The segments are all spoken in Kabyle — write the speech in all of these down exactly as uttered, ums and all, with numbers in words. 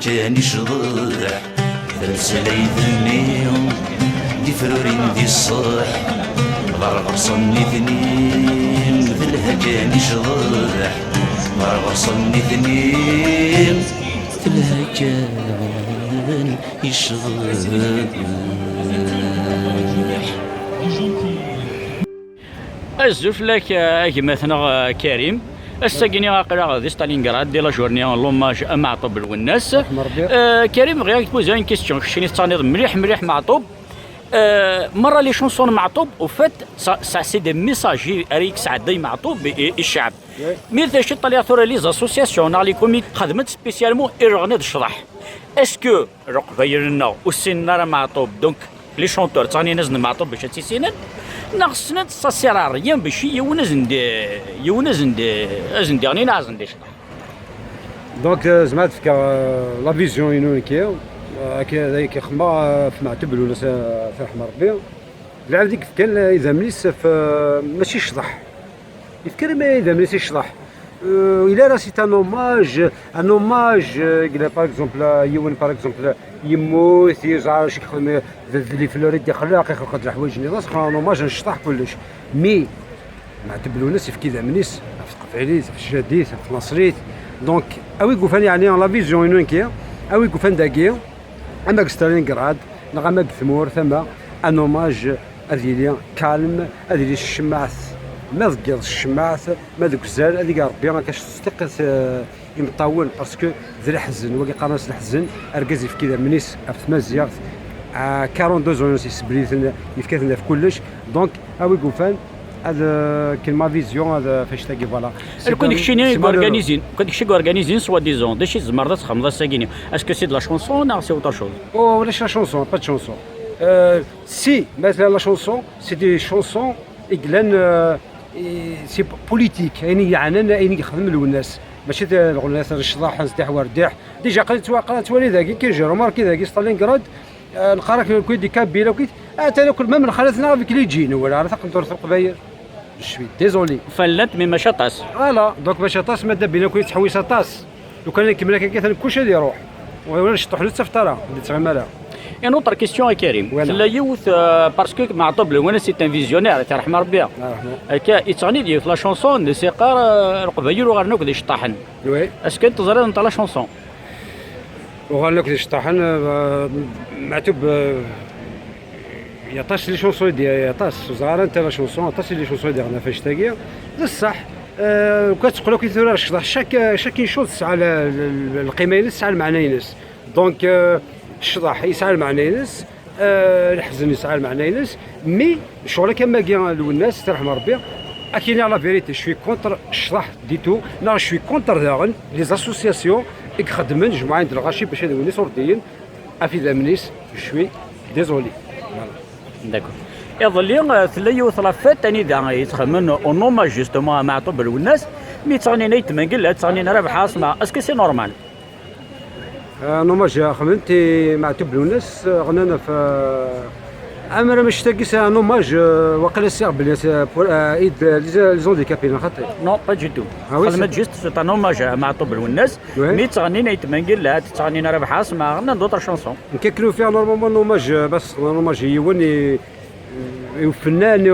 Kan icḍeḥ tameslayt-nni d ifrurin di ṣṣeḥ, ḍerɣerṣen nitni telha kan icḍeḥ, ḍerɣerṣen nitni telha kan icḍeḥ. Azul fell-ak, a gma-tneɣ, a Karim. Ass-agi-nni aql-aɣ di Stalingrad, di la journée n l'hommage à Meɛṭub Lwennas. Ṛeḥma Ṛebbi. Euh, Karim, bɣiɣ ad k-poser une question. Keččini tettɣenniḍ mliḥ, mliḥ Meɛṭub. Euh, merra les chansons n Meɛṭub, au fait, ça, ça, c'est des messages i, ara yesɛedday Meɛṭub i, i, i ccɛeb. Oui. Mi d acu ṭṭaliɣ tura les associations, neɣ les comités, xedment spécialement i leɣni d ccḍeḥ. Est-ce que Leqbayel-nneɣ ur ssinen ara Meɛṭub, donc les chanteurs ttɣennin-as-d Meɛṭub bac ad tt-issinen, neɣ ssnen-t, ça sert à rien bac i yiwen ad sen-d-, yiwen ad sen-d-, ad sen-d-iɣni neɣ ad sen-d-icḍeḥ. Donc, euh, zeɛma ad fkeɣ, euh, la vision-inu nekki, euh, akka, d ayen i xemmeɣ, euh, ɣef Meɛṭub Lwennas, euh, ɣef ṛṛeḥma n Ṛebbi. Lɛebd i yefkan, euh, idammen-is ɣef, euh, mačči ccḍeḥ. Yefka idammen-is i ccḍeḥ. Euh, il est là, c'est un hommage, un hommage, euh, il a, par exemple, euh, yiwen, par exemple, yemmut, yeẓra acu i yexdem, d, d les fleurs i d-ixleq, ixleq-d leḥwayeǧ-nni, c'est un hommage n ccḍeḥ kullec. Mais, Meɛṭub Lwennas yefka idammen-is ɣef teqbaylit, ɣef tjaddit, ɣef tnaṣlit. Donc, a wi yufan, yeɛni, la vision-inu nekki, a wi yufan dagi, ama deg Stalingrad, neɣ ama deg tmurt, ama un hommage ad yili calme, ad yili s ccemɛet, ma deg yiḍ s ccemɛet, ma deg uzal, ad ig Ṛebbi akka s-, s-, s-, imeṭṭawen, parce que d leḥzen, wagi qqaren-as leḥzen, argaz yefka idammen-is ɣef tmaziɣt, à quarante-deux ans yessebli-ten, yefka-ten ɣef kullec. Donc, a wi yufan, ad, euh, ken ma vision, ad, euh, fectagi, voilà. Lukan d keččini i organizin, lukan d kečči i organizin, soi-disant, d acu i tzemreḍ ad txedmeḍ ass-agi-nni? Est-ce que c'est de la chanson, neɣ c'est autre chose? Oh, ulac la chanson, pas de chanson. Euh, si, mais la chanson, c'est des chansons i yellan, euh, i, c'est politique, ayen i yeɛnan, ayen i yexdem Lwennas. Mačči d lɣenayat n ccḍeḥ, n Zdiḥ Werdiḥ. Déjà, qrib ttwa-, qrib ttwali dagi, كاين j'ai remarqué dagi, Stalingrad, euh, nqara-k, كوي دي كابيلا، كوي، حتى لو كل، même lxalat-nneɣ avec les djinns, ولا على taqendurt n Leqbayel. Je suis désolé. Fallant, mais mačči aṭas. Voilà, donc mačči aṭas, ma da bina كوي تحويس aṭas. Lukan nkemmel akka, atan kullec ad iruḥ. Ur nceṭṭuḥ, ur nettafeṭ ara, ur nettɣim ara. Une autre question, a Karim. Voilà. Tella yiwet, euh, parce que Meɛṭub Lwennas, c'est un visionnaire, tirḥem Ṛebbi. Ṛeḥma. Akka, yettɣenni-d yiwet la chanson, s-yeqqar, euh, Leqbayel uɣalen akk d iceṭṭaḥen. Oui. Est-ce que teẓriḍ nteɣ la chanson? Uɣalen akk d iceṭṭaḥen, euh, Meɛṭub, euh, aṭas les chansons i d-, aṭas, ẓer anta la chanson, aṭas les chansons i d-yeɣna ɣef annect-agi. D ṣṣeḥ, euh, kan teqqel akk i tura ccḍeḥ, chaque, chaque une chose tesɛa l-, l-, l-, lqima-ines, tesɛa lmeɛna-ines. Donc, euh, ccḍeḥ yesɛa lmeɛna-ines, euh, leḥzen yesɛa lmeɛna-ines, mais ccɣel akka am wagi Lwennas, tirḥem Ṛebbi, ad k-iniɣ la vérité, je suis contre ccḍeḥ du tout, neɣ je suis contre daɣen les associations i ixeddmen jemɛen-d lɣaci bac ad awen-iṣurdiyen ɣef idammen-is, je suis désolé. Voilà. D'accord. Iḍelli, euh, tella yiwet la fête anida yettxemmen un hommage justement à Meɛṭub Lwennas, mi ttɣennin Ayt Mengella, ttɣennin Rabeḥ Asma. Est-ce que c'est normal? Un hommage xedmen-t i Meɛṭub Lwennas, ɣnan ɣef, euh, ammer annect-agi, c'est un hommage, euh, waqila ssiɣ belli c'est pour, euh, aide les, les handicapés, neɣ xaṭi? Non, pas du tout. Ah oui, xedmen-t juste, c'est un hommage à Meɛṭub Lwennas. Oui. Mi ttɣennin Ayt Mengella, ttɣennin Rabeḥ Asma, ɣnan d'autres chansons. Nekk akken ufiɣ normalement un hommage, euh, bas un hommage i yiwen i, i ufennan, i,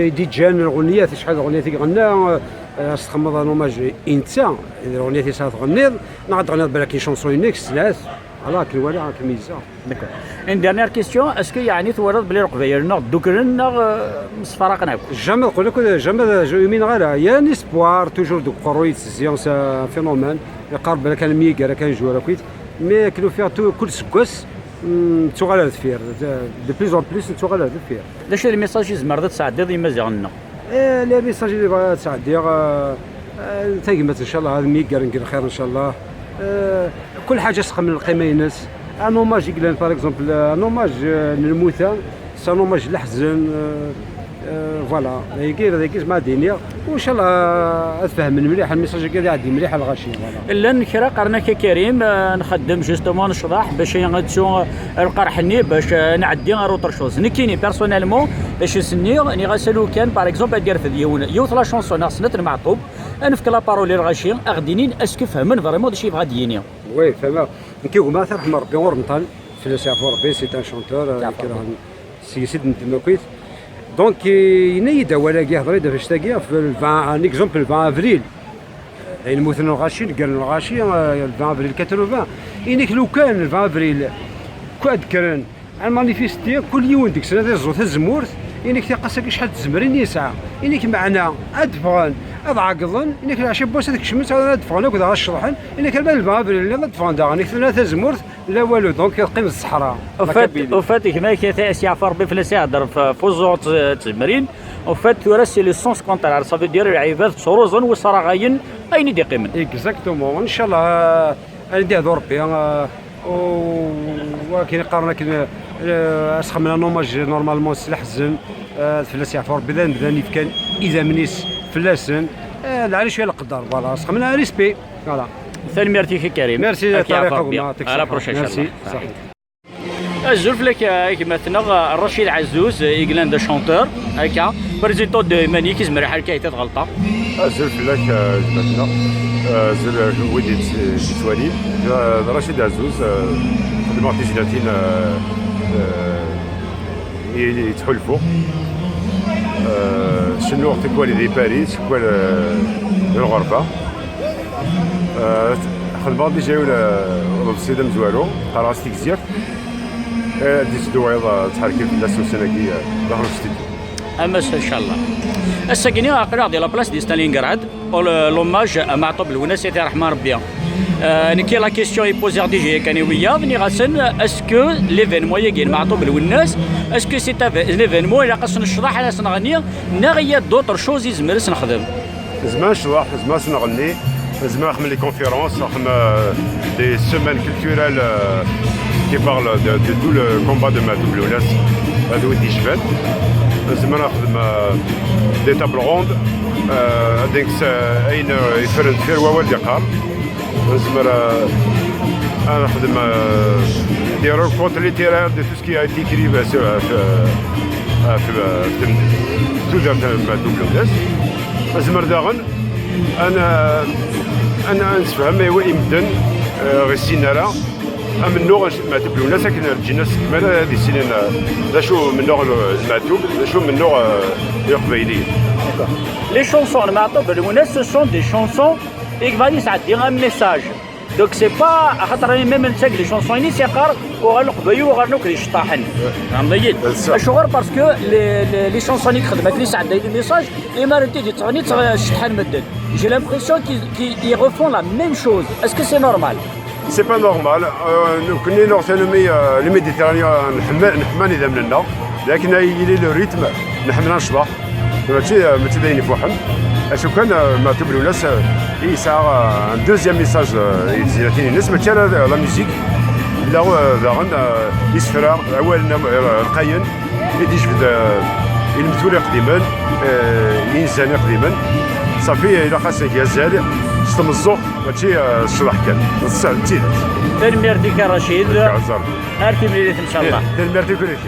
i d-iǧǧan lɣeniyat, acḥal d lɣeniyat i iɣenna, euh, ad s-txedmeḍ un hommage i netta, d lɣeniyat i tesɛa tɣenniḍ, neɣ ad tɣenniḍ balak une chanson-inek, snat, voilà, akken walaɣ, akken meyyzeɣ. D'accord. Une dernière question, est-ce que yeɛni twalaḍ belli Leqbayel-nneɣ dduklen neɣ, euh, msefraqen akk? Jamais, qqel akk, jamais, ur umineɣ ara. Il y a un espoir, toujours deg uqerruy yettezzi, c'est un phénomène. Yeqqar belli kan myegger, kan jouer akkit. Mais akken ufiɣ tu-, kul seggas, mm, nettuɣal ar deffir. De, de plus en plus, nettuɣal ar deffir. D acu d lmessage i tzemreḍ ad tesɛeddiḍ i Yimaziɣen-nneɣ? Eh, le message i bɣiɣ ad sɛeddiɣ, eh, eh, tagmat, ncallah, ad myegger deg lxir, ncallah. Eh, kul ḥaǧa s-, txemmem lqima-ines. Un hommage i yellan, par exemple, eh, un hommage, eh, n lmuta, c'est un hommage n leḥzen, eh, eh, voilà. Dagi, dagi, zma ad iniɣ. Ncallah, eh, ad fehmen mliḥ, lmessage-agi ad iɛeddi mliḥ ar lɣaci, voilà. Llan kra qqaren-ak, a Karim, eh, nxeddem justement lecḍeḥ bac ad nettu, eh, lqerḥ-nni, bac, eh, nɛeddi ar autre chose. Nekkini, personnellement, d acu i s-nniɣ, nniɣ-as a lukan, par exemple, ad d-yerfed yiwen, yiwet la chanson neɣ snat n Meɛṭub, ad nefk la parole i lɣaci, ad ɣ-d-inin est-ce que fehmen vraiment d acu yebɣa ad d-yini. Oui, fehmeɣ. Nekk gma, tarḥem Rebbi ur nṭan, fell-as yeɛfu Rebbi, c'est un chanteur, euh, yeɛfu Rebbi. Seg-s i d-neddem akkit. Donc, euh, yenna-yi-d awal-agi, hḍer-iyi-d ɣef annect-agi, ɣef le vingt, un exemple, le vingt avril. D ayen mmuten lɣaci, neggren lɣaci, euh, le vingt avril quatre-vingts. Ini-k lukan, le vingt avril, kul ad kkren, ad manifesti, kul yiwen deg-sen ad iẓẓu tazemmurt, ini-k tiqqas-agi acḥal n tzemrin i yesɛa. Ini-k meɛna, ad ffɣen, ad ɛeggḍen, ini-k lɛecra n wass ad kecmen, ad ffɣen akk daɣ ad ceḍḥen, ini-k arma d le vingt avril-nni ad ffɣen daɣen, i k-tebna tazemmurt, la walu, donc teqqim d ṣṣeḥra. Au fait, au fait, gma-k, ad s-yeɛfu Rebbi fell-as, ihedder f, f uẓur d tzemrin. Au fait, tura c'est le sens contraire, ça veut dire lɛibad ttruẓen u sraɣayen ayen i d-iqqimen. Exactement, ncallah, euh, ad d-ihdu Rebbi, euh, u, u akken i qqaren akken, euh, ad s-xedmen un hommage normalement s leḥzen, euh, fell-as yeɛfu Rebbi, d amdan yefkan idammen-is fell-asen, euh, lɛali cwiya leqder, voilà, ad s-xedmen un respect, voilà. Tanemmirt-ik a Karim. Merci, Tariq, yeɛfu Rebbi. À la prochaine, merci. Inchallah. Azul fell-ak, a gma-tneɣ Racid Ɛezzuz, i yellan d achanteur, akka, président de Manik, izmer lḥal akka, ay tɣelṭeḍ. Azul fell-ak, a gma-tneɣ, azul, a wid i d-, d-yettwalin. D Racid Ɛezzuz, a, xeddmeɣ tizlatin, a, a, i, i yettḥulfu. A, cennuɣ tikwal di Paris, tikwal, a, di lɣerba. Euh, xedmeɣ déjà yiwen, euh, uḍebsi d amezwaru, qqareɣ-as Tigzirt. Euh, ad d-itteddu wayeḍ, euh, ttḥerkin fell-as ussan-agi, euh, daxel n ustidyu. Am ass, inchallah. Ass-agi-nni aql-aɣ di la place di Stalingrad, pour le, l'hommage à Maɛṭub Lwennas, ad t-yerḥem Rebbi. Euh, nekki la question i poser déjà yakan i wiyaḍ, nniɣ-asen, est-ce que l'événement-agi n Maɛṭub Lwennas, est-ce que c'est un, un événement ilaq ad s-necḍeḥ, ad s-nɣenni, neɣ il y a d'autres choses i nezmer ad s-nexdem? Nezmer ad necḍeḥ, nezmer ad s-nɣenni, nezmer ad nexdem les conférences, ad nexdem, euh, des semaines culturelles, euh, qui parlent de, de tout le combat de Maɛṭub Lwennas, euh, d wid yecban. Nezmer ad nexdem, euh, des tables rondes, euh, ad nekkes, euh, ayen, euh, yeffren deffir wawal d-iqqar. Nezmer, euh, ad nexdem, euh, des rencontres littéraires de tout ce qui a été écrit, euh, sur, euh, euh, euh, tudert n Maɛṭub Lwennas. Nezmer daɣen ad n-, ad n-, ad nessefhem i, i medden, euh, ur ssinen ara amennuɣ n Maɛṭub Lwennas, akken lǧin-as kmal ad issinen, euh, d acu amennuɣ n Maɛṭub, d acu amennuɣ, euh, n Iqbayliyen. D'accord. Les chansons de Maɛṭub Lwennas, ce sont des chansons i yebɣan yesɛeddi un message. Donc c'est pas, axaṭer même netta deg les chansons-ines yeqqar uɣalen Leqbayel uɣalen akk d iceṭṭaḥen. Tfehmeḍ-iyi-d? Acuɣer? Parce que les, les, les chansons i yexdem akken yesɛedday le message, imi ara tent-id-yettɣenni, ttɣ-, ceṭṭḥen medden. J'ai l'impression qu'ils, qu'ils, ils refont la même chose. Est-ce que c'est normal? C'est pas normal. Euh, nekkni neɣ tanumi, euh, les Méditerranéens, neḥma-, neḥman idammen-nneɣ. Lakin ay yili le rythme, neḥmen ad necḍeḥ. Mačči, mačči d ayen ifuḥen. Acu kan, euh, Maɛṭub Lwennas, euh, yesɛa, euh, un deuxième message, euh, i tezlatin-ines, mačči ara d la musique. Yella, euh, daɣen, euh, isefra, awalen, euh, lqayen, i d-yejbed, euh, ilmetul iqdimen, euh, inzan iqdimen. Ṣafi, ilaq-as ad yeg azal s tmeẓẓuɣt, mačči, euh, s ccḍeḥ kan. D ṣṣeḥ, d tidet. Tanemmirt-ik a Racid. Ar timlilit, ncallah. Tanemmirt-ik.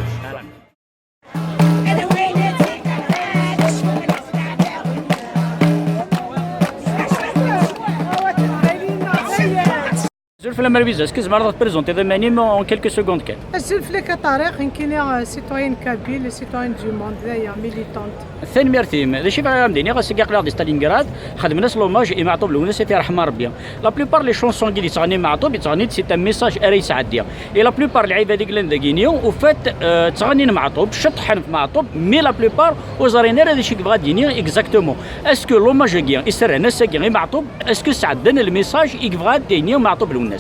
Azul fell-am a Lwiza, est-ce que tzemreḍ ad tprezentiḍ iman-im en quelques secondes kan? Azul fell-ak a Ṭariq, nekkini, euh, citoyenne kabyle, citoyenne du monde, d aya, militante. Tanemmirt-im. D acu i bɣiɣ ad am-d-iniɣ, ass-agi aql-aɣ di Stalingrad, xedmen-as l'hommage i Maɛṭub Lwennas, ad t-yerḥem Rebbi. La plupart les chansons i d-yettɣenni Maɛṭub, yettɣenni-d c'est un message ara yesɛeddi. Et la plupart lɛibad i yellan dagini, au fait, euh, ttɣennin Maɛṭub, ceṭṭḥen ɣef Maɛṭub, mais la plupart ur ẓrin ara d acu i yebɣa ad d-yini exactement. Est-ce que l'hommage-agi i s-rran ass-agi i Maɛṭub, est-ce que sɛeddan le message i yebɣa ad d-yini Maɛṭub Lwennas?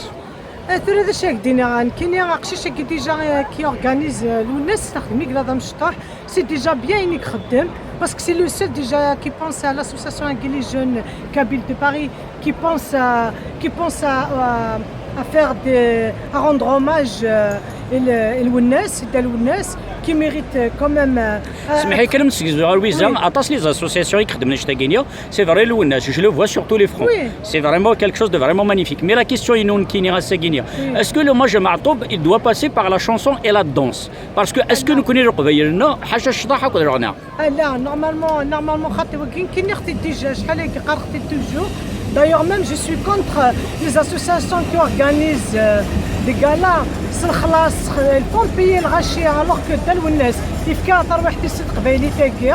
Euh, tura d acu i ak-d-iniɣ, nekkini aqcic-agi déjà, euh, qui organise, euh, Lwennas, taxdem i yella d amecṭuḥ, c'est déjà bien i ixeddem, parce que c'est le seul déjà qui pense à l'association, les jeunes kabyles de Paris, qui pense à, qui pense à, à, à faire des, à rendre hommage, euh, i L-, i Lwennas, i Dda Lwennas, qui mérite, euh, quand même, euh, euh, Semmeḥ-iyi kan ad m-d-ssegzuɣ a Lwiza, oui, aṭas n les associations i ixeddmen annect-agi-nni, c'est vrai, Lwennas, je le vois sur tous les fronts. Oui. C'est vraiment quelque chose de vraiment magnifique. Mais la question-inu nekkini ass-agi-nni, oui, est-ce que l'hommage à Maɛṭub, il doit passer par la chanson et la danse? Parce que est-ce que nekkni Leqbayel-nneɣ ḥaca ccḍeḥ akked leɣna? Ah, là, normalement, normalement, xaṭi, wagi, nekkini xti déjà, acḥal agi qqareɣ-t-id toujours. D'ailleurs, même, je suis contre, euh, les associations qui organisent, euh, Des galas s lexlaṣ, ils font payer lɣaci, alors que Dda Lwennas yefka tarwiḥt-is i teqbaylit-agi.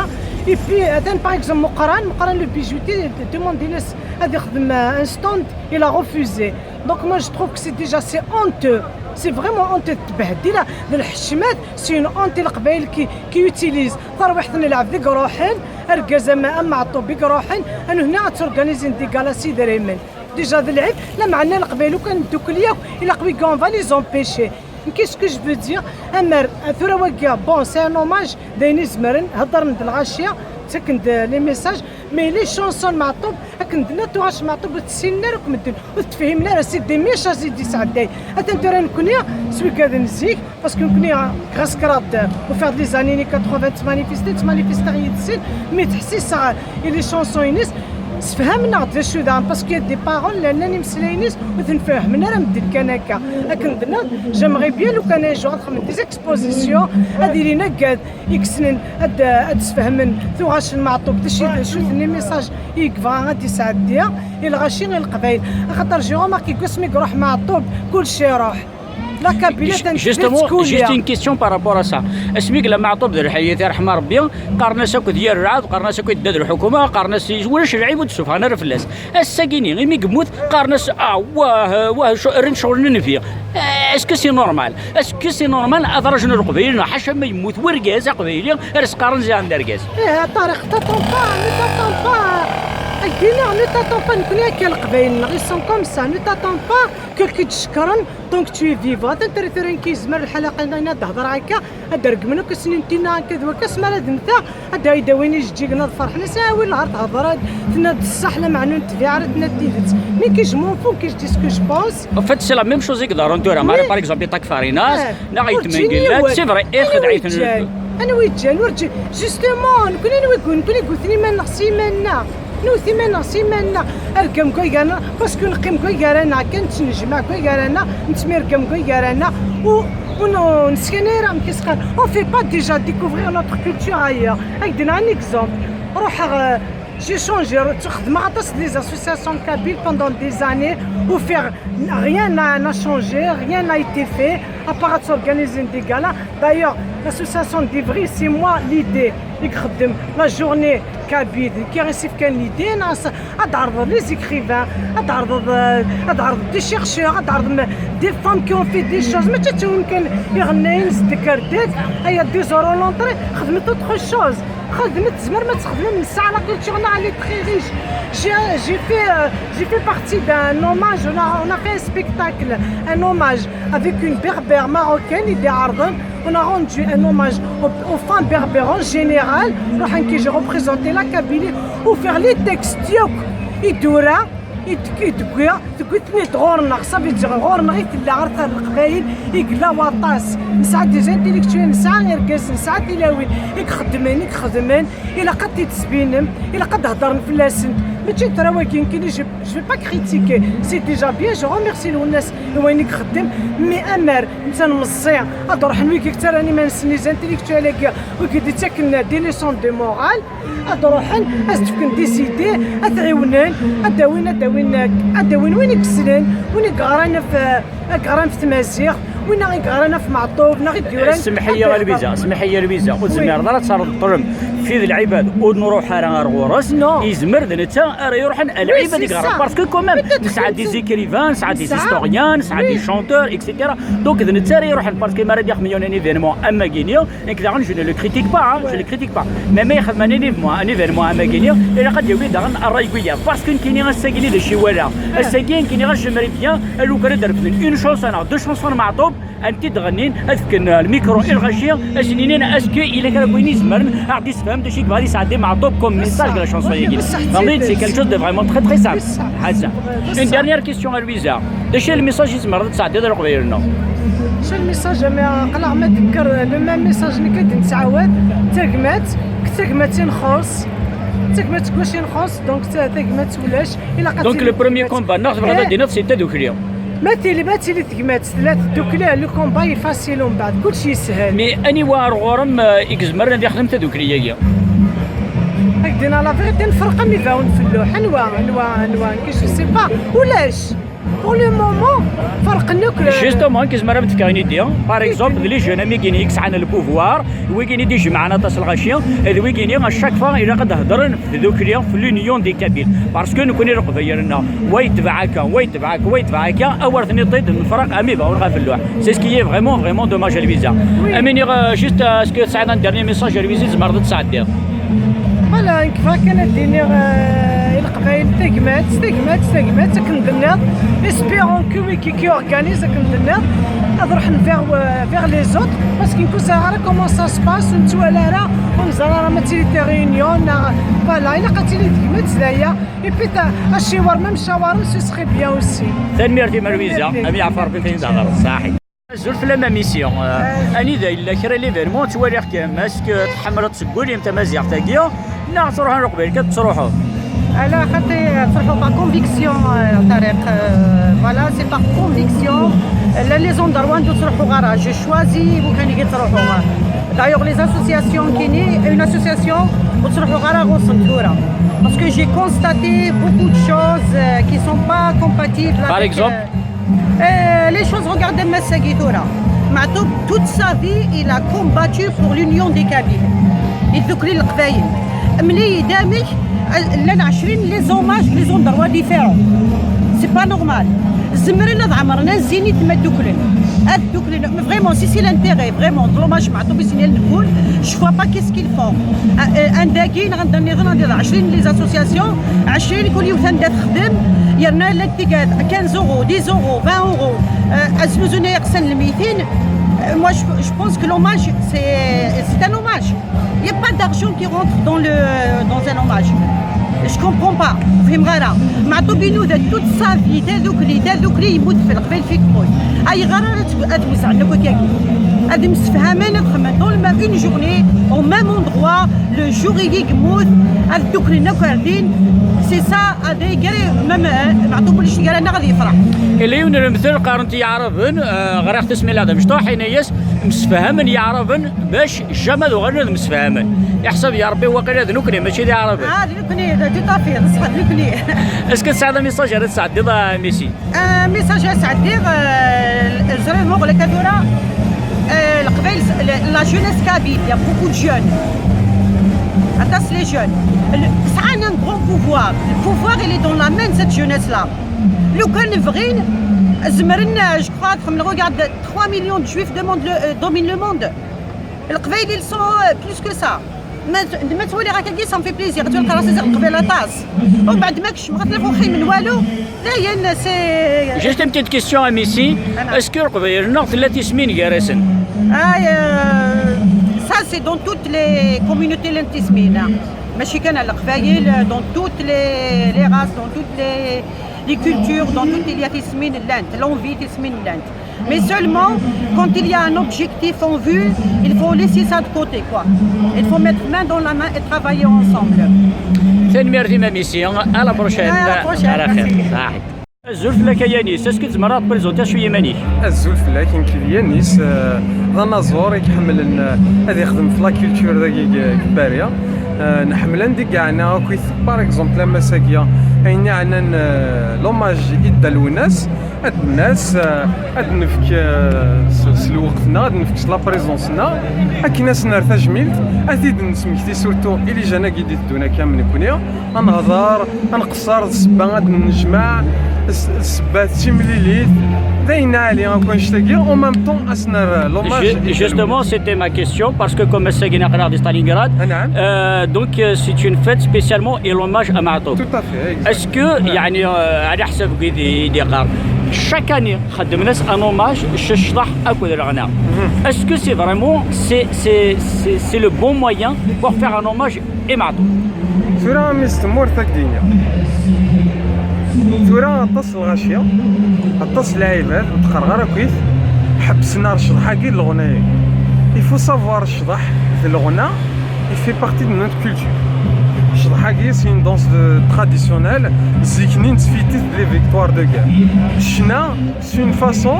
Et puis, atan, par exemple, Meqqran, Meqqran le bijoutier, demande-ines ad ixdem, euh, un stand, il a refusé. Donc moi je trouve que c'est déjà, c'est honteux. C'est vraiment honteux, tbehdila d lḥecmat, c'est une honte i leqbayel qui, qui utilise tarwiḥt n lɛebd i iruḥen, argaz am, am Meɛṭub i iruḥen, anu hna ad turganisin des galas s idrimen. Déjà d lɛib, lameɛna leqbayel ukan ddukel yakk, ilaq wigi on va les empêcher. Qu'est-ce que je veux dire? Amer, tura wagi, bon, c'est un hommage, d ayen izemren, heddren-d lɣaci, ttaken-d les messages, mais les chansons n Meɛṭub, akken d-nniɣ, tuɣac n Meɛṭub ur tt-ssinen ara akk medden, ur t-tefhimen ara, c'est des messages i d-yesɛedday. Atan tura nekni, s wigad n zik, parce que nekni, grâce kraḍ, ufiɣ-d les années quatre-vingts ttmanifestiɣ, ttmanifestiɣ yid-sen, mi ttḥessiseɣ i les chansons-ines, sfehmen-aɣ-d d acu daɣen, parce qu'il y a des paroles, llan imeslayen-is ur ten-fehhmen ara medden kan akka. Akken d-nniɣ, j'aimerais bien lukan un jour ad xedmen des expositions, ad ilin agad i yessnen ad, ad d-sfehmen tuɣac n Meɛṭub d acu, d acu-ten les messages i yebɣa ad d-yesɛeddi i lɣaci, i leqbayel. Axaṭer j'ai remarqué deg wasmi i iruḥ Meɛṭub, kullec iruḥ. La Kabylie atan tella. Justement, juste une question par rapport à ça. Asmi yella Meɛṭub d lḥayat, irḥem Rebbi, qqaren-as akk d yir rrɛed, qqaren-as akk yedda d lḥukuma, qqaren-as ulac lɛib ur d-ssufɣen ara fell-as. Ass-agi-ni, imi yemmut, qqaren-as, ah, wah, wah, rran ccɣel n nnbi. Est-ce que c'est normal? Est-ce que c'est normal ad rajun leqbayel, neɣ ḥaca ma yemmut wergaz aqbayli, ara s-qqaren ziɣen d argaz? Eh, Ṭariq, t'attends pas, ne t'attends pas. Ad k-d-iniɣ, ne t'attends pas, nekni akka leqbayel-nneɣ, ils sont comme ça, ne t'attends pas que k-id-cekkren tant que tu es vivant. Atan tura, tura nekk yezmer lḥal aql-aɣ ad d-hedreɣ akka, ad d-regmen akk asnintina akka d wakka, asmi ara d-mmteɣ, ad d-awin ijeǧǧigen ad ferḥen, as awin lɣer thedreḍ, tenna-d ṣṣeḥ, lameɛna ur tbiɛ ara, tenna-d tidet. Mais que je m'en fous, que je dis ce que je pense. En fait, c'est la même chose i yeḍran tura. Mara, par exemple, yeṭṭak Farinas, neɣ yetmengellat, c'est vrai, ixdeɛ-iten. Anwa yeǧǧan? Ur ǧǧan. Justement, nekni anwa yegguten? Nekni yegguten iman-nneɣ s iman-nneɣ. Newwet iman-nneɣ s iman-nneɣ, argam deg waygar-nneɣ, parce que neqqim deg waygar-nneɣ kan, nettnejmaɛ deg waygar-nneɣ, netmirgam deg waygar-nneɣ, u, u n-, neskanay ara, amek i s-qqaren, on fait pas déjà découvrir notre culture ailleurs. Ad k-d-iniɣ un exemple. Ruḥeɣ, euh, j'ai changé, xedmeɣ aṭas des associations kabyles pendant des années, ufiɣ rien n'a, n'a changé, rien n'a été fait, à part ad s'organiser des galas. D'ailleurs, l'association d'Ivry, c'est moi l'idée. I ixeddem la journée kabyle, nekk i s-ifkan l'idée, neɣ s-, ad d-ɛerḍeḍ les écrivains, ad d-ɛerḍeḍ, euh, ad d-ɛerḍeḍ des chercheurs, ad d-ɛerḍem des femmes qui ont fait des choses, mačči d tawin kan iɣennayen s ddekardek, aya deux euros l'entrée, xedmet autre chose. Xedmet, tzemrem ad txedmem, nesɛa la culture-nneɣ, elle est très riche. J'ai, j'ai fait, euh, j'ai fait partie d'un hommage, on a, on a fait un spectacle, un hommage avec une berbère marocaine, i d-iɛerḍen. On a rendu un hommage aux, aux femmes berbères en général. Ruḥen ki, j'ai représenté la Kabylie, ufiɣ les textes yakk i d-ura, i d-, i d-wwiɣ, tewwi-ten-id ɣur-neɣ, ça veut dire ɣur-neɣ i tella, ɣer Leqbayel i yella waṭas. Nesɛa des intellectuels, nesɛa irgazen, nesɛa tilawin i ixeddmen, i ixeddmen, ilaq ad t-id-sbinem, ilaq ad d-heddren fell-asen. Mačči d tura wagi nekkini, je, je vais pas critiquer, c'est déjà bien, je remercie Lwennas i wayen i ixeddem, mais amer netta meẓẓi, ad ruḥen wigi yettarran iman-nsen les intellectuels-agi, wigi d-ittaken des leçons de morale, ad ruḥen, ad s-d-fken des idées, ad t-ɛiwnen, ad d-awin, ad d-awin, ad d-awin win i yessnen, win i yeɣran ɣef, ad yeɣran ɣef tmaziɣt, winna i yeɣran ɣef Meɛṭub, neɣ i d-yuran. Semmeḥ-iyi a Lwiza, semmeḥ-iyi a Lwiza, ur tezmireḍ ara ad terreḍ ṭṭlem fi d lɛibad ur nruḥ ara ar ɣur-s. Non. Yezmer d netta ara iruḥen a lɛibad i yeɣran. Parce que quand même, nesɛa des écrivains, nesɛa des historiens, nesɛa des chanteurs, et cetera. Donc d netta ara iruḥen, parce que mi ara d-ixdem yiwen n événement am wagini, nekk daɣen, je ne le critique pas, hein, je le critique pas. Mais ma ixdem un événement, un événement am wagini, ilaq ad d-yawi daɣen ṛṛay n wiyaḍ. Parce que nekkini ass-agini d acu i walaɣ. Ass-agi nekkini ɣas j'aimerais bien, a lukan ad d-refden une chanson neɣ deux chansons n Meɛṭub, ad tent-id-ɣennin, ad fken, euh, le micro i lɣaci, ad sen-inin est-ce que yella kra n wayen izemren ad ɣ-d-isefhem d acu i yebɣa ad yesɛeddi Meɛṭub comme message de la chanson-agi. Vraiment, c'est quelque chose de vraiment très, très simple. Une dernière question à Louisa. D acu i le message i tzemreḍ ad tesɛeddiḍ i leqbayel-nneɣ? Acu le message? Aql-aɣ ma d-tekker le même message nekk ad d-nettɛawad, tagmat, deg tagmat i nxuṣṣ, tagmat deg wacu i nxuṣṣ, donc ta-, tagmat ulac, ilaq ad... Donc le premier combat-nneɣ tebɣiḍ ad d-tiniḍ c'est tadukli. Ma tili, ma tili tegmat tella tdukli, le combat est facile, umbeɛd kullec yeshel. Mais aniwa ar ɣur-m, euh, i izemren ad ixdem tadukli-agi? Ad k-d-iniɣ la vérité, nefreq am ibawen f lluḥ. Anwa, anwa, anwa, nekk je sais pas. Ulac. Pour le moment, ferqen akk. Justement, kizmer am tefka une idée. Par exemple, d les jeunes, am wigini i yesɛan le pouvoir, wigini d-ijemɛen aṭas lɣaci, d wigini à chaque fois ilaq ad d-hedren f tdukli, f l'union des Kabyles. Parce que nekkni Leqbayel-nneɣ, wa yetbeɛ akka, wa yetbeɛ akka, wa yetbeɛ akka, awer ten-iṭṭid nefraq am ibawen ɣef lluḥ. C'est ce qui est vraiment, vraiment dommage à Lwiza. Oui. Amini, euh, juste, euh, est-ce que tesɛiḍ un dernier message à Lwiza, tzemreḍ ad tesɛeddiḍ? Voilà, nekk bɣiɣ kan ad d-iniɣ, euh, i Leqbayel, tagmat, tagmat, tagmat, akken d-tenniḍ, espérons que wigi qui organise, akken d-tenniḍ, ad ruḥen vers, euh, vers les autres, parce que nekk ur ẓriɣ ara comment ça se passe, ur nettwali ara, ur neẓri ara ma d tili réunion, neɣ, voilà, ilaq ad tili tagmat d aya. Et puis, ta-, aciwer, ma mcawaren, ce serait bien aussi. Tanemmirt-im a Lwiza, am yeɛfur Rebbi ayen d-thedreḍ, saḥi. Azul fell-am a Missy. Euh, anida yella kra l'événement ttwaliɣ-kem, est-ce que tḥemmleḍ seg wul-im tamaziɣt-agi, neɣ ttruḥun Leqbayel kan tettruḥuḍ? Ala, xaṭi, ttruḥuɣ par conviction, euh, Tariq. Euh, voilà, c'est par conviction. La, les endroits anda ur ttruḥuɣ ara, je choisis imukan i ttruḥuɣ. D'ailleurs, les associations kini, une association ur ttruḥuɣ ara ɣur-sen tura. Parce que j'ai constaté beaucoup de choses, euh, qui sont pas compatibles. Par avec, exemple, euh, Euh, les choses, regarde Massagui tura. Matou, toute sa vie, il a combattu pour l'union des Kabyles. يدوكلي القبايل. ملي يدامك، لنا عشرين les hommages, les endroits différents. C'est pas normal. زمرنا ضعمرنا زيني تما دوكلن. هاد دوكلن. Vraiment, si c'est l'intérêt, vraiment, de l'hommage, Matou, بسنين نقول, je vois pas qu'est-ce qu'ils font. Euh, un dagin, عندنا عشرين les associations, عشرين كل يوم ثندات خدم, يرنا لك quinze euros, dix euros, vingt euros, euh, أزمزونا يقسن الميتين. Euh, moi, je, je pense que l'hommage, c'est, c'est un hommage. Il n'y a pas d'argent qui rentre dans le, dans un hommage. Je comprends pas. فهم غيرها. معطوب ينوذ toute sa vie, تذوكلي, تذوكلي يموت في القبيل فيك موت. أي غير هذا توزع لك كاكي. هذا مستفهمين خدمة dans le même une journée, au même endroit, le jour يجي يموت, هذا دوكلي نكردين. C'est ça, هذا يقري même, معطوب ولا شي قال أنا غادي يفرح. Yella yiwen n lemtel qqaren-t Iɛraben, euh, ɣriɣ-t asmi lɛadam mecṭuḥ, yenna-yas, msefhamen Iɛraben bac jamais ad uɣalen ad msefhamen. Iḥsab ya Rebbi, waqila d nekkni, mačči d Iɛraben. Ah, d nekkni, d, tout à fait, d ṣṣeḥ, d nekkni. Est-ce que tesɛiḍ un message ara tesɛeddiḍ a Missy? Un message ara sɛeddiɣ, euh, ẓriɣ muɣ laka tura, euh, Leqbayel, la, la jeunesse kabyle, il y a beaucoup de jeunes. Aṭas les jeunes. Le, sɛan un grand pouvoir. Le pouvoir, il est dans la main de cette jeunesse-là. لو كان بغين, زمرنا, je crois, comme regarde, trois millions de juifs demandent le, euh, dominent le monde. القبايل, ils sont, euh, plus que ça. ما ت-, ما تولي هكاكي, ça me fait plaisir. تقول خلاص, زي القبيلة طاس. ومن بعد ما كش مغتلف وخي من والو. داين, c'est Juste une petite question à Missy. Est-ce que Leqbayel-nneɣ tella tismin gar-asen? Ah, euh, ça, c'est dans toutes les communautés, llan tismin. ماشي كان القبايل, dans toutes les, les races, dans toutes les, les cultures, dans toutes, il y a tismin, llant, l'envie tismin, llant. Mais seulement, quand il y a un objectif en vue, il faut laisser ça de côté, quoi. Il faut mettre main dans la main et travailler ensemble. Tanemmirt-im a Missy, à la prochaine. À la prochaine, merci. Azul fell-ak a Yanis, est-ce que tzemreḍ ad tprezentiḍ cwiya iman-ik? Azul fell-ak, nekk d Yanis, eh, d anaẓur i iḥemmlen, eh, ad ixdem f la culture dagi deg, deg Paris. Eh, nḥemmel anda i yeɛna akk, par exemple, am ass-agi, ayen yeɛnan, eh, l'hommage i Dda Lwennas. Ad d-nas, eh, ad nefk, eh, s, s lweqt-nneɣ, ad nefk s la présence-nneɣ, akken ad s-nerr tajmilt, ad t-id-nesmekti surtout i les jeunes-agi d-iteddun akka am nekkni, ad nehḍer, ad nqeṣṣer, d ssebba ad d-nejmeɛ, s, ssebba d timlilit, d ayen ɛali akk annect-agi, en même temps ad s-nerr l'hommage. Ju-, justement, c'était ma question, parce que comme ass-agi aql-aɣ di Stalingrad, euh, donc, euh, c'est une fête spécialement et l'hommage à Maɛṭub. Tout à fait. Est-ce que, yeɛni, euh, ɛla ḥsab wid i d-yeqqar, chaque année xeddmen-as un hommage s ccḍeḥ akked leɣna? Est-ce que c'est vraiment, c'est, c'est, c'est, c'est le bon moyen pour faire un hommage i Maɛṭub? Tura a mmi-s n tmurt ad k-d-iniɣ. Tura aṭas n lɣaci, aṭas n lɛibad, ur d-qqareɣ ara akkit, ḥebbsen ar ccḍeḥ-agi d leɣna-agi. Il faut savoir ccḍeḥ d leɣna, il fait partie de notre culture. Ccḍeḥ-agi, c'est une danse de, traditionnelle, zik-nni nettfittit les victoires de guerre. Ccna, c'est une façon,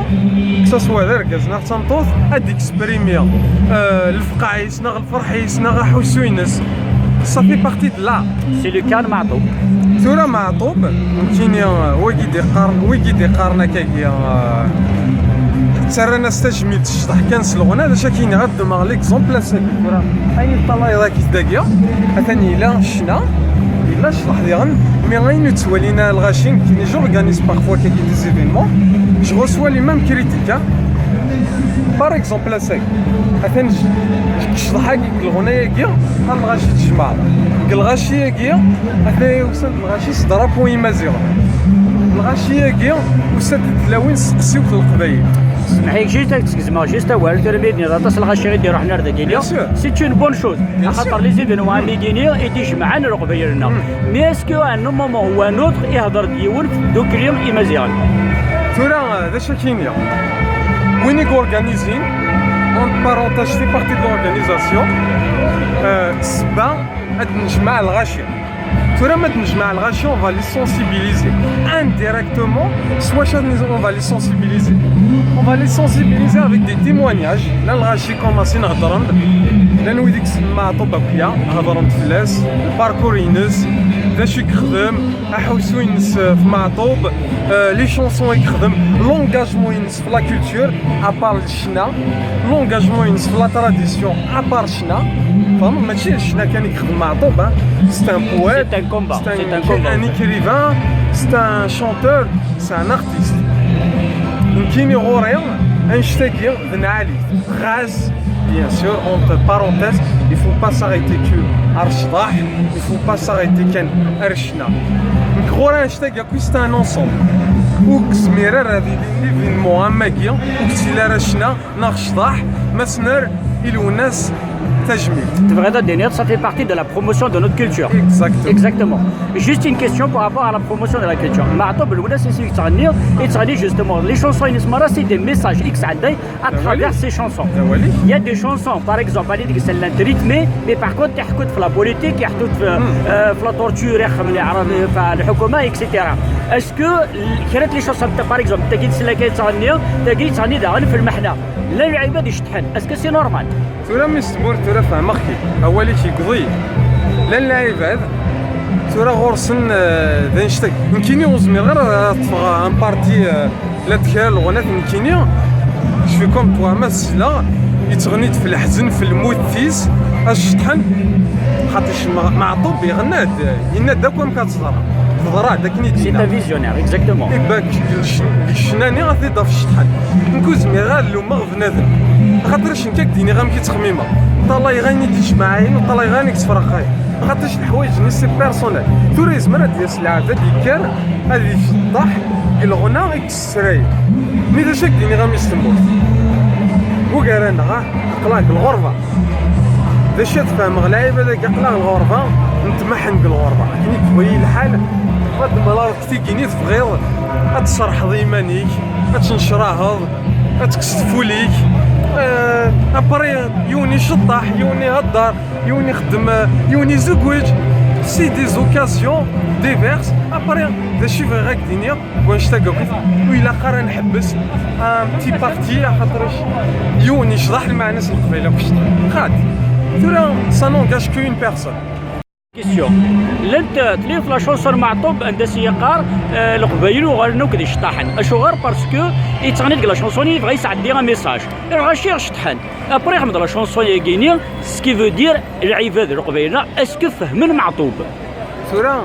que ce soit d argaz neɣ d tameṭṭut, ad d-exprimi, euh, lefqeɛ-is neɣ lferḥ-is neɣ aḥussu-ines. Ça fait partie de l'art. C'est le cas de Maɛṭub. Tura Maɛṭub, nekkini, euh, wigi d-iqqaren, wigi d-iqqaren akkagi, euh, ttarran-as tajmilt, tecḍeḥ kan s leɣna, d acu akka i nɣa ddmeɣ l'exemple ass-agi. Tura, ayen i teṭṭalayeḍ akkit dagi, atan yella ccna, yella ccḍeḥ diɣen, mais ayen ur ttwalin ara lɣaci, nekkini j'organise parfois akkagi des événements, je reçois les mêmes critiques, hein. Par exemple, ass-agi, atan j-, ccḍeḥ-agi deg leɣna-agi, qqaren lɣaci tjemɛeḍ. Deg lɣaci-agi, atan usan-d lɣaci s drapeau imaziɣen. Lɣaci-agi, usan-d tlawin s teqsiwt n leqbayel. Smeḥ-iyi, juste ad k-segmeɣ juste awal, tura mi d-tenniḍ aṭas lɣaci i d-iruḥen ar dagi. Bien sûr. C'est une bonne chose. Bien sûr. Axaṭer les événements am wigini i d-ijemɛen leqbayel-nneɣ. Mm. Mais est-ce que à un moment ou un autre, ihder-d yiwen f tdukli imaziɣen? Tura, d acu akka i nniɣ? Win i yorganizin, en parenthèse, je fais partie de l'organisation, euh, ssebba ad nejmeɛ lɣaci. Tura ma d-nejmeɛ lɣaci, on va les sensibiliser. Indirectement, s wacu ad nez-, on va les sensibiliser. On va les sensibiliser avec des témoignages. Llan lɣaci commencin heddren-d. Llan wid i yessnen Maɛṭub akya, heddren-d fell-as, le parcours-ines, d acu i yexdem, aḥussu-ines f Maɛṭub, euh, les chansons i yexdem, l'engagement-ines f la culture, à part ccna, l'engagement-ines f la tradition, à part ccna. Tfehmeḍ, mačči d ccna kan i yexdem Maɛṭub, hein. C'est un poète, c'est un combat, c'est un, c'est un combat, un écrivain, c'est un chanteur, c'est un artiste. Nekkini ɣur-i, annect-agi d nnɛali. Ɣas, bien sûr, entre parenthèses, il faut pas s'arrêter que ar ccḍeḥ, il faut pas s'arrêter kan ar ccna. Nekk ɣur-i annect-agi akk c'est un ensemble. Ur yezmir ara ad yili l'événement am wagi, ur yettili ara ccna neɣ ccḍeḥ, ma s-nerr i Lwennas tajmilt. Tebɣiḍ ad d-tiniḍ, ça fait partie de la promotion de notre culture. Exactement. Exactement. Juste une question par rapport à la promotion de la culture. Maɛṭub Lwennas i yettɣenni, yettɣenni justement. Les chansons-ines merra, c'est des messages i yesɛedday à travers ses chansons. Il y a des chansons, par exemple, اللي ديك سلانت rythmées, mais par contre, يحكوا في la politique, يحكوا في, euh, في la torture, يخدم العرب، في الحكومة, et cetera. Est-ce que كرات les chansons, par exemple, تاكي تسلى كي تغني، تاكي تغني داغن في المحنة؟ لا العباد يشطحن. Est-ce que c'est normal? Tura mi s-tmurt, tura fehmeɣ-k-id. Awal-ik yegḍi. Llan lɛibad, tura ɣur-sen, euh, d annect-agi. Nekkini ur zmireɣ ara ad ṭṭfeɣ un parti, euh, la d kra n lɣunat nekkini, je fais comme toi, ma tesleɣ, yettɣenni-d f leḥzen, f lmut-is, ad ceṭṭḥen, xaṭi Maɛṭub iɣenna-d, yenna-d akk amek ad teḍra. Teḍra-d akken i d-yenna. C'est un visionnaire, exactement. Iban deg ccna-nni ad t-id-af ceṭṭḥen. Nekk ur zmireɣ ad lummeɣ bnadem. Axaṭer acu nekk ad k-d-iniɣ amek i ttxemmimeɣ. Ṭalayeɣ ayen i d-ijmaɛen, ur ṭalayeɣ ayen i yettferqayen. Axaṭer leḥwayeǧ-nni c'est personnel. Tura yezmer ad d-yas lɛebd ad d-yekker, ad yefḍeḥ deg leɣna i yessray. Mi d acu ak-d-iniɣ a mmi-s temmurt? Ugar-aneɣ, ah, aql-aɣ deg lɣerba. D acu ad fehmeɣ lɛibad-agi, aql-aɣ deg lɣerba, netmaḥen deg lɣerba. Akken i yehwa-yi lḥal, ma d-temlaleḍ tigini tebɣiḍ ad tserḥeḍ iman-ik, ad tnecraheḍ, ad tekkseḍ ful-ik. Euh, après, yiwen iceṭṭaḥ, yiwen ihedder, yiwen ixeddem, euh, yiwen izewweǧ. C'est des occasions diverses. Après, d acu i bɣiɣ ad k-d-iniɣ? Deg wanect-agi akk, ur ilaq ara nḥebbes un petit parti, axaṭer yiwen yecḍeḥ lmeɛna-s n Leqbayel akk yecḍeḥ. Xaṭi, tura, ça n'engage qu'une personne. Question. Llant tlif la chanson Maɛṭub anda s yeqqar, euh, Leqbayel uɣalen akk d iceṭṭaḥen. Acuɣer? Parce que yettɣenni deg la chanson-nni yebɣa yesɛeddi un message. Lɣaci ceṭṭḥen. Après, ixdem la chanson-agi-nni, ce qui veut dire, lɛibad Leqbayel, est-ce que fehmen Maɛṭub? Tura,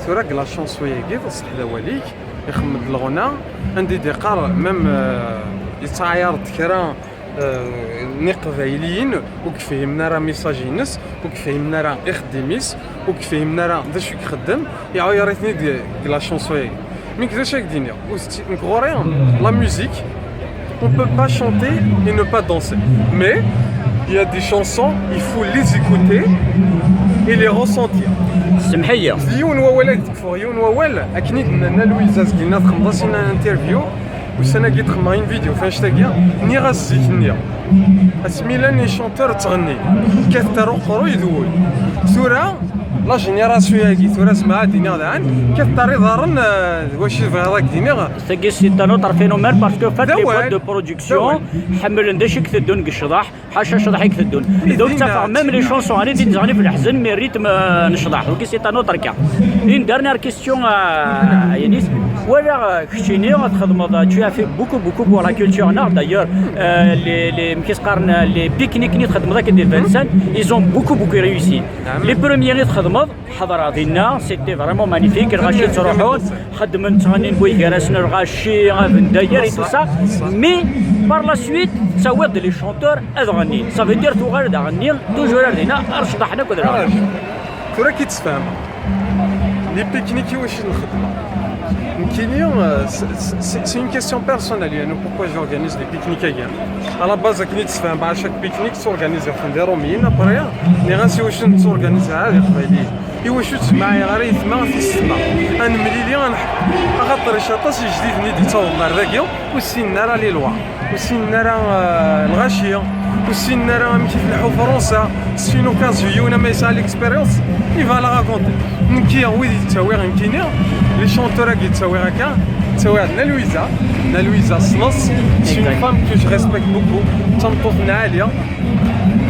tura deg la chanson-agi, d ṣṣeḥ d awal-ik, ixeddem-d leɣna, anda i d-iqqar, même, euh, yettɛayar-d kra, euh, n Iqbayliyen, ur k-fhimen ara message-ines, ur k-fhimen ara ixeddim-is, ur k-fhimen ara d acu i ixeddem, iɛuyer-iten-id deg la chanson-agi. Mais d acu i ak-d-iniɣ? Ur tetti-, nekk ɣur-i, la musique, on peut pas chanter et ne pas danser. Mais il y a des chansons, il faut les écouter et les ressentir. Semḥ-iyi. Yiwen wawal ad d-kfuɣ, yiwen wawal, akken i d-nna Nna Louise azgen-a, txedmeḍ-as in interview, ussan-agi d-xedmeɣ une vidéo f annect-agi, nniɣ-as zik-nni. Asmi llan les chanteurs ttɣennin, kkat ar uqerruy d wul. Tura, La génération-agi tura, semma ad d-iniɣ daɣen, kif terriḍ iḍarren, eh, d wacu i tebɣiḍ ad d-iniɣ? Tagi, c'est un autre phénomène, parce que, en fait, les boîtes de production ḥemmlen d acu i iteddun deg ccḍeḥ, ḥaca ccḍeḥ i iteddun. Donc, ttafeɣ même les chansons, ani d-ineẓɣen f leḥzen, mais rythme, euh, n ccḍeḥ. Donc, c'est un autre cas. Une dernière question, euh, Yanis. Walaɣ, euh, keččini ad txedmeḍ, euh, tu as fait beaucoup, beaucoup pour la culture, neɣ? D'ailleurs, euh, les, les, amek i s-qqaren, les pique-niques-nni txedmeḍ akken di Vincennes, ils ont beaucoup, beaucoup réussi. Les premiers i txedmeḍ, ḥeḍreɣ dinna, c'était vraiment magnifique. Lɣaci ttruḥun, xeddmen, ttɣennin buygarasen, lɣaci, abendayer et tout ça. Mais par la suite, ttawiḍ-d les chanteurs ad ɣennin. Ça veut dire tuɣal-d aɣenni, toujours ar dinna, ar cḍeḥen akk d lɣaci. Tura ki d-sfehmeɣ. Les pique-niques i wacu nxeddem? Nekkini, euh, c'est, c'est, c'est une question personnelle, يعني, pourquoi j'organise les pique-niques-agi. À la base, akken i d-sfehmeɣ, à chaque pique-nique, s'organise des Romiens, après, nniɣ-as i wacu nettorganizir ara d Iqbayliyen. I wacu ur ttsemɛiɣ ara yetma tissetma? Ad nemlili, ad nḥ-, axaṭer ic aṭas ijdiden i d-ittawḍen ar dagi, ur ssinen ara les lois, ur ssinen ara, euh, lɣaci, ur ssinen ara amek i tleḥḥu Fransa. C'est une occasion, yiwen ama yesɛa l'expérience, il va la raconter. Nekki, wid i d-ttawiɣ nekkini, les chanteurs-agi ttawiɣ akka, ttawiɣ Nna Luisa, Nna Luisa ssneɣ-tt, c'est une femme que je respecte beaucoup, d tameṭṭut n lɛali.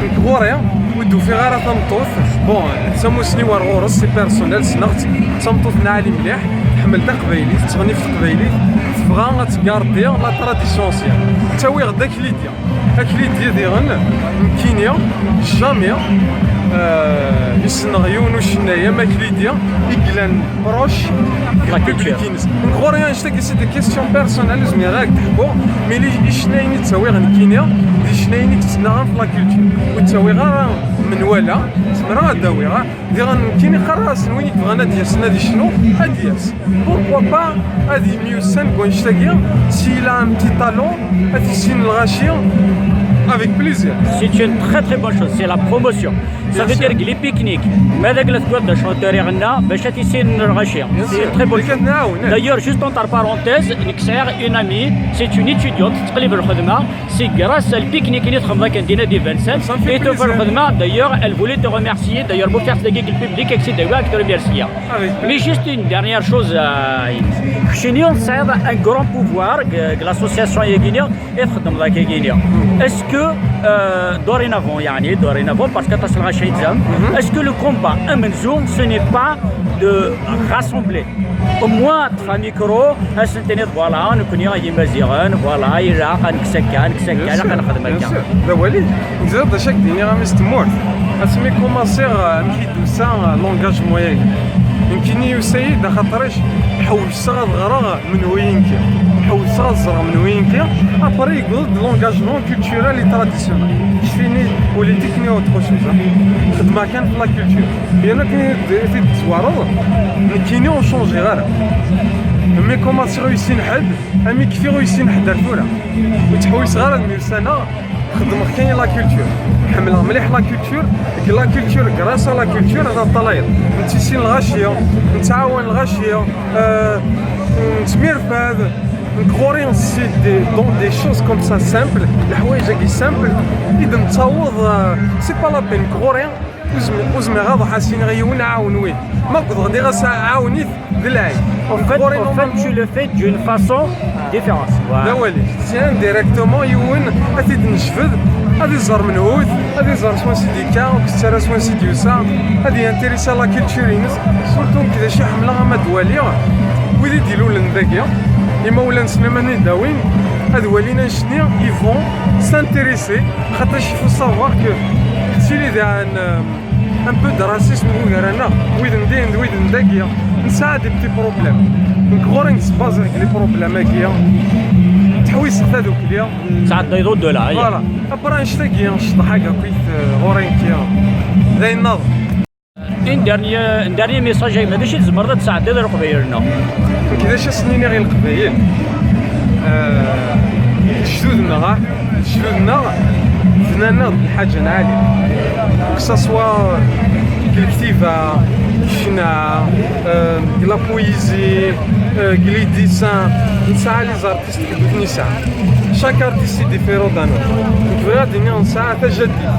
Nekk ɣur-i, ur d-ufiɣ ara tameṭṭut. Bon, d tamussni war ɣur-s, c'est personnel, ssneɣ-tt, d tameṭṭut n lɛali mliḥ, tḥemmel taqbaylit, tettɣenni f teqbaylit, tebɣa ad tgardi la tradition ancienne. Ttawiɣ-d Aklidi. Aklidi diɣen, nekkini, jamais, euh, i ssneɣ yiwen ucennay am Aklidi, i yellan proche n public-ines. Nekk ɣur-i annect-agi, c'est des questions personnelles, ur zmireɣ ad k-d-ḥkuɣ, mais li, icennayen i ttawiɣ nekkini, d icennayen i yettnaɣen f la culture. Ur ttawiɣ ara menwala, zemreɣ ad d-awiɣ. Diɣen nekkini qqareɣ-asen, win i yebɣan ad d-yasen ad icnu, ad d-yas. Pourquoi pas ad yemyussan deg wannect-agi, s'il a un petit talent, ad yissin lɣaci, avec plaisir. C'est une très, très bonne chose, c'est la promotion. Ça veut dire que les pique-niques, ma d akken tewwiḍ-d achanteur iɣenna, bac ad t-issinen lɣaci. C'est une très bonne chose. D'ailleurs, juste entre parenthèses, nekk sɛiɣ une amie, c'est une étudiante, tettqellib lxedma, c'est grâce à le pique-nique i txedmeḍ akken dinna di Vincennes, i tufa lxedma. D'ailleurs, elle voulait te remercier, d'ailleurs, bu fiɣ-tt dagi deg le public, ak-tt-id-awiɣ, ak-t-remercier. Mais juste une dernière chose, euh, keččini tesɛiḍ un grand pouvoir deg, deg l'association-agi-ni, i txeddmeḍ akka-agi-ni. Est-ce que, euh, dorénavant, يعني, dorénavant, parce que aṭas n lɣaci i d-zzin, est-ce que le combat amenzu, ce n'est pas de rassembler au moins ṭṭef amikru, ad sen-tiniḍ, voilà, nekkni ay Imaziɣen, voilà, ilaq ad nekkes akka, ad nekkes akka, ilaq ad nexdem akka. Bien sûr, d awal-ik. Teẓriḍ d acu ak-d-iniɣ a mmi s tmurt? Asmi kumaṣiɣ, euh, amek i d-tusa, euh, l'engagement-agi? Nekkini yusa-yi-d axaṭer-ic ḥewseɣ ad ɣreɣ menhu-yi nekki. Ḥewseɣ ad ẓreɣ menhu-yi nekki. Après, yewweḍ-d l'engagement culturel et traditionnel. Kfini politique ni autre chose, hein. Xedmeɣ kan f la culture. Yerna akken i t-id-tezwareḍ, nekkini ur changiɣ ara. Mi kumaṣiɣ ur yessin ḥedd, ami kfiɣ ur yessin ḥedd ar tura. Ur ttḥewwiseɣ ara ad myussaneɣ, xeddmeɣ kan i la culture. Ḥemmleɣ mliḥ la culture, deg la culture, grâce à la culture, ad aṭalayeḍ. Nettissin lɣaci, nettɛawan lɣaci, euh, nettemyerfad. Nekk ɣur-i, c'est des, dans des choses comme ça simples, leḥwayeǧ-agi simple, i d-nettaweḍ, euh, c'est pas la peine. Nekk ɣur-i, ur zmi-, ur zmireɣ ad ruḥeɣ ad s-iniɣ i yiwen ɛawen win. Ma wwḍeɣ nniɣ-as ɛawen-it, d lɛib. En fait, en fait, tu le fais d'une façon différente. Voilà. D awal-ik. C'est indirectement yiwen ad t-id-nejbed, ad iẓer menhu-t, ad iẓer s wansi d-yekka, ur k-tettarra s wansi d-yusa, ad yintéressé à la culture-ines. Surtout nekk d acu i ḥemmleɣ ama d-waliɣ, wid i d-ilulen dagi, imawlan-nsen ama d-awin, ad walin annect-nni, ils vont s'intéresser, xaṭer il faut savoir que tettili daɣen, euh, un peu de racisme ugar-aneɣ, wid n din d wid n dagi. Nesɛa des petits problèmes. Nekk ɣur-i nesbaẓ deg les problèmes-agi. Ttḥewwiseɣ tadukli. Tesɛeddayeḍ au-delà, aya. Voilà. Après annect-agi, ccḍeḥ-agi akkit, euh, ɣur-i nekki, d ayen nniḍen. Une dernière, un dernier message, a gma, d acu i tzemreḍ ad tesɛeddiḍ i Leqbayel-nneɣ? Nekk d acu ad sen-iniɣ i Leqbayel? Euh, lejdud-nneɣ, ah, lejdud-nneɣ bnan-aɣ-d lḥaǧa n lɛali. Que ça soit deg lektiba, deg ccna, euh, deg la poésie, euh, deg les dessins, nesɛa les artistes deg wid nesɛa. Chaque artiste est différent d'un autre. Nekk bɣiɣ ad d-iniɣ nesɛa tajaddit.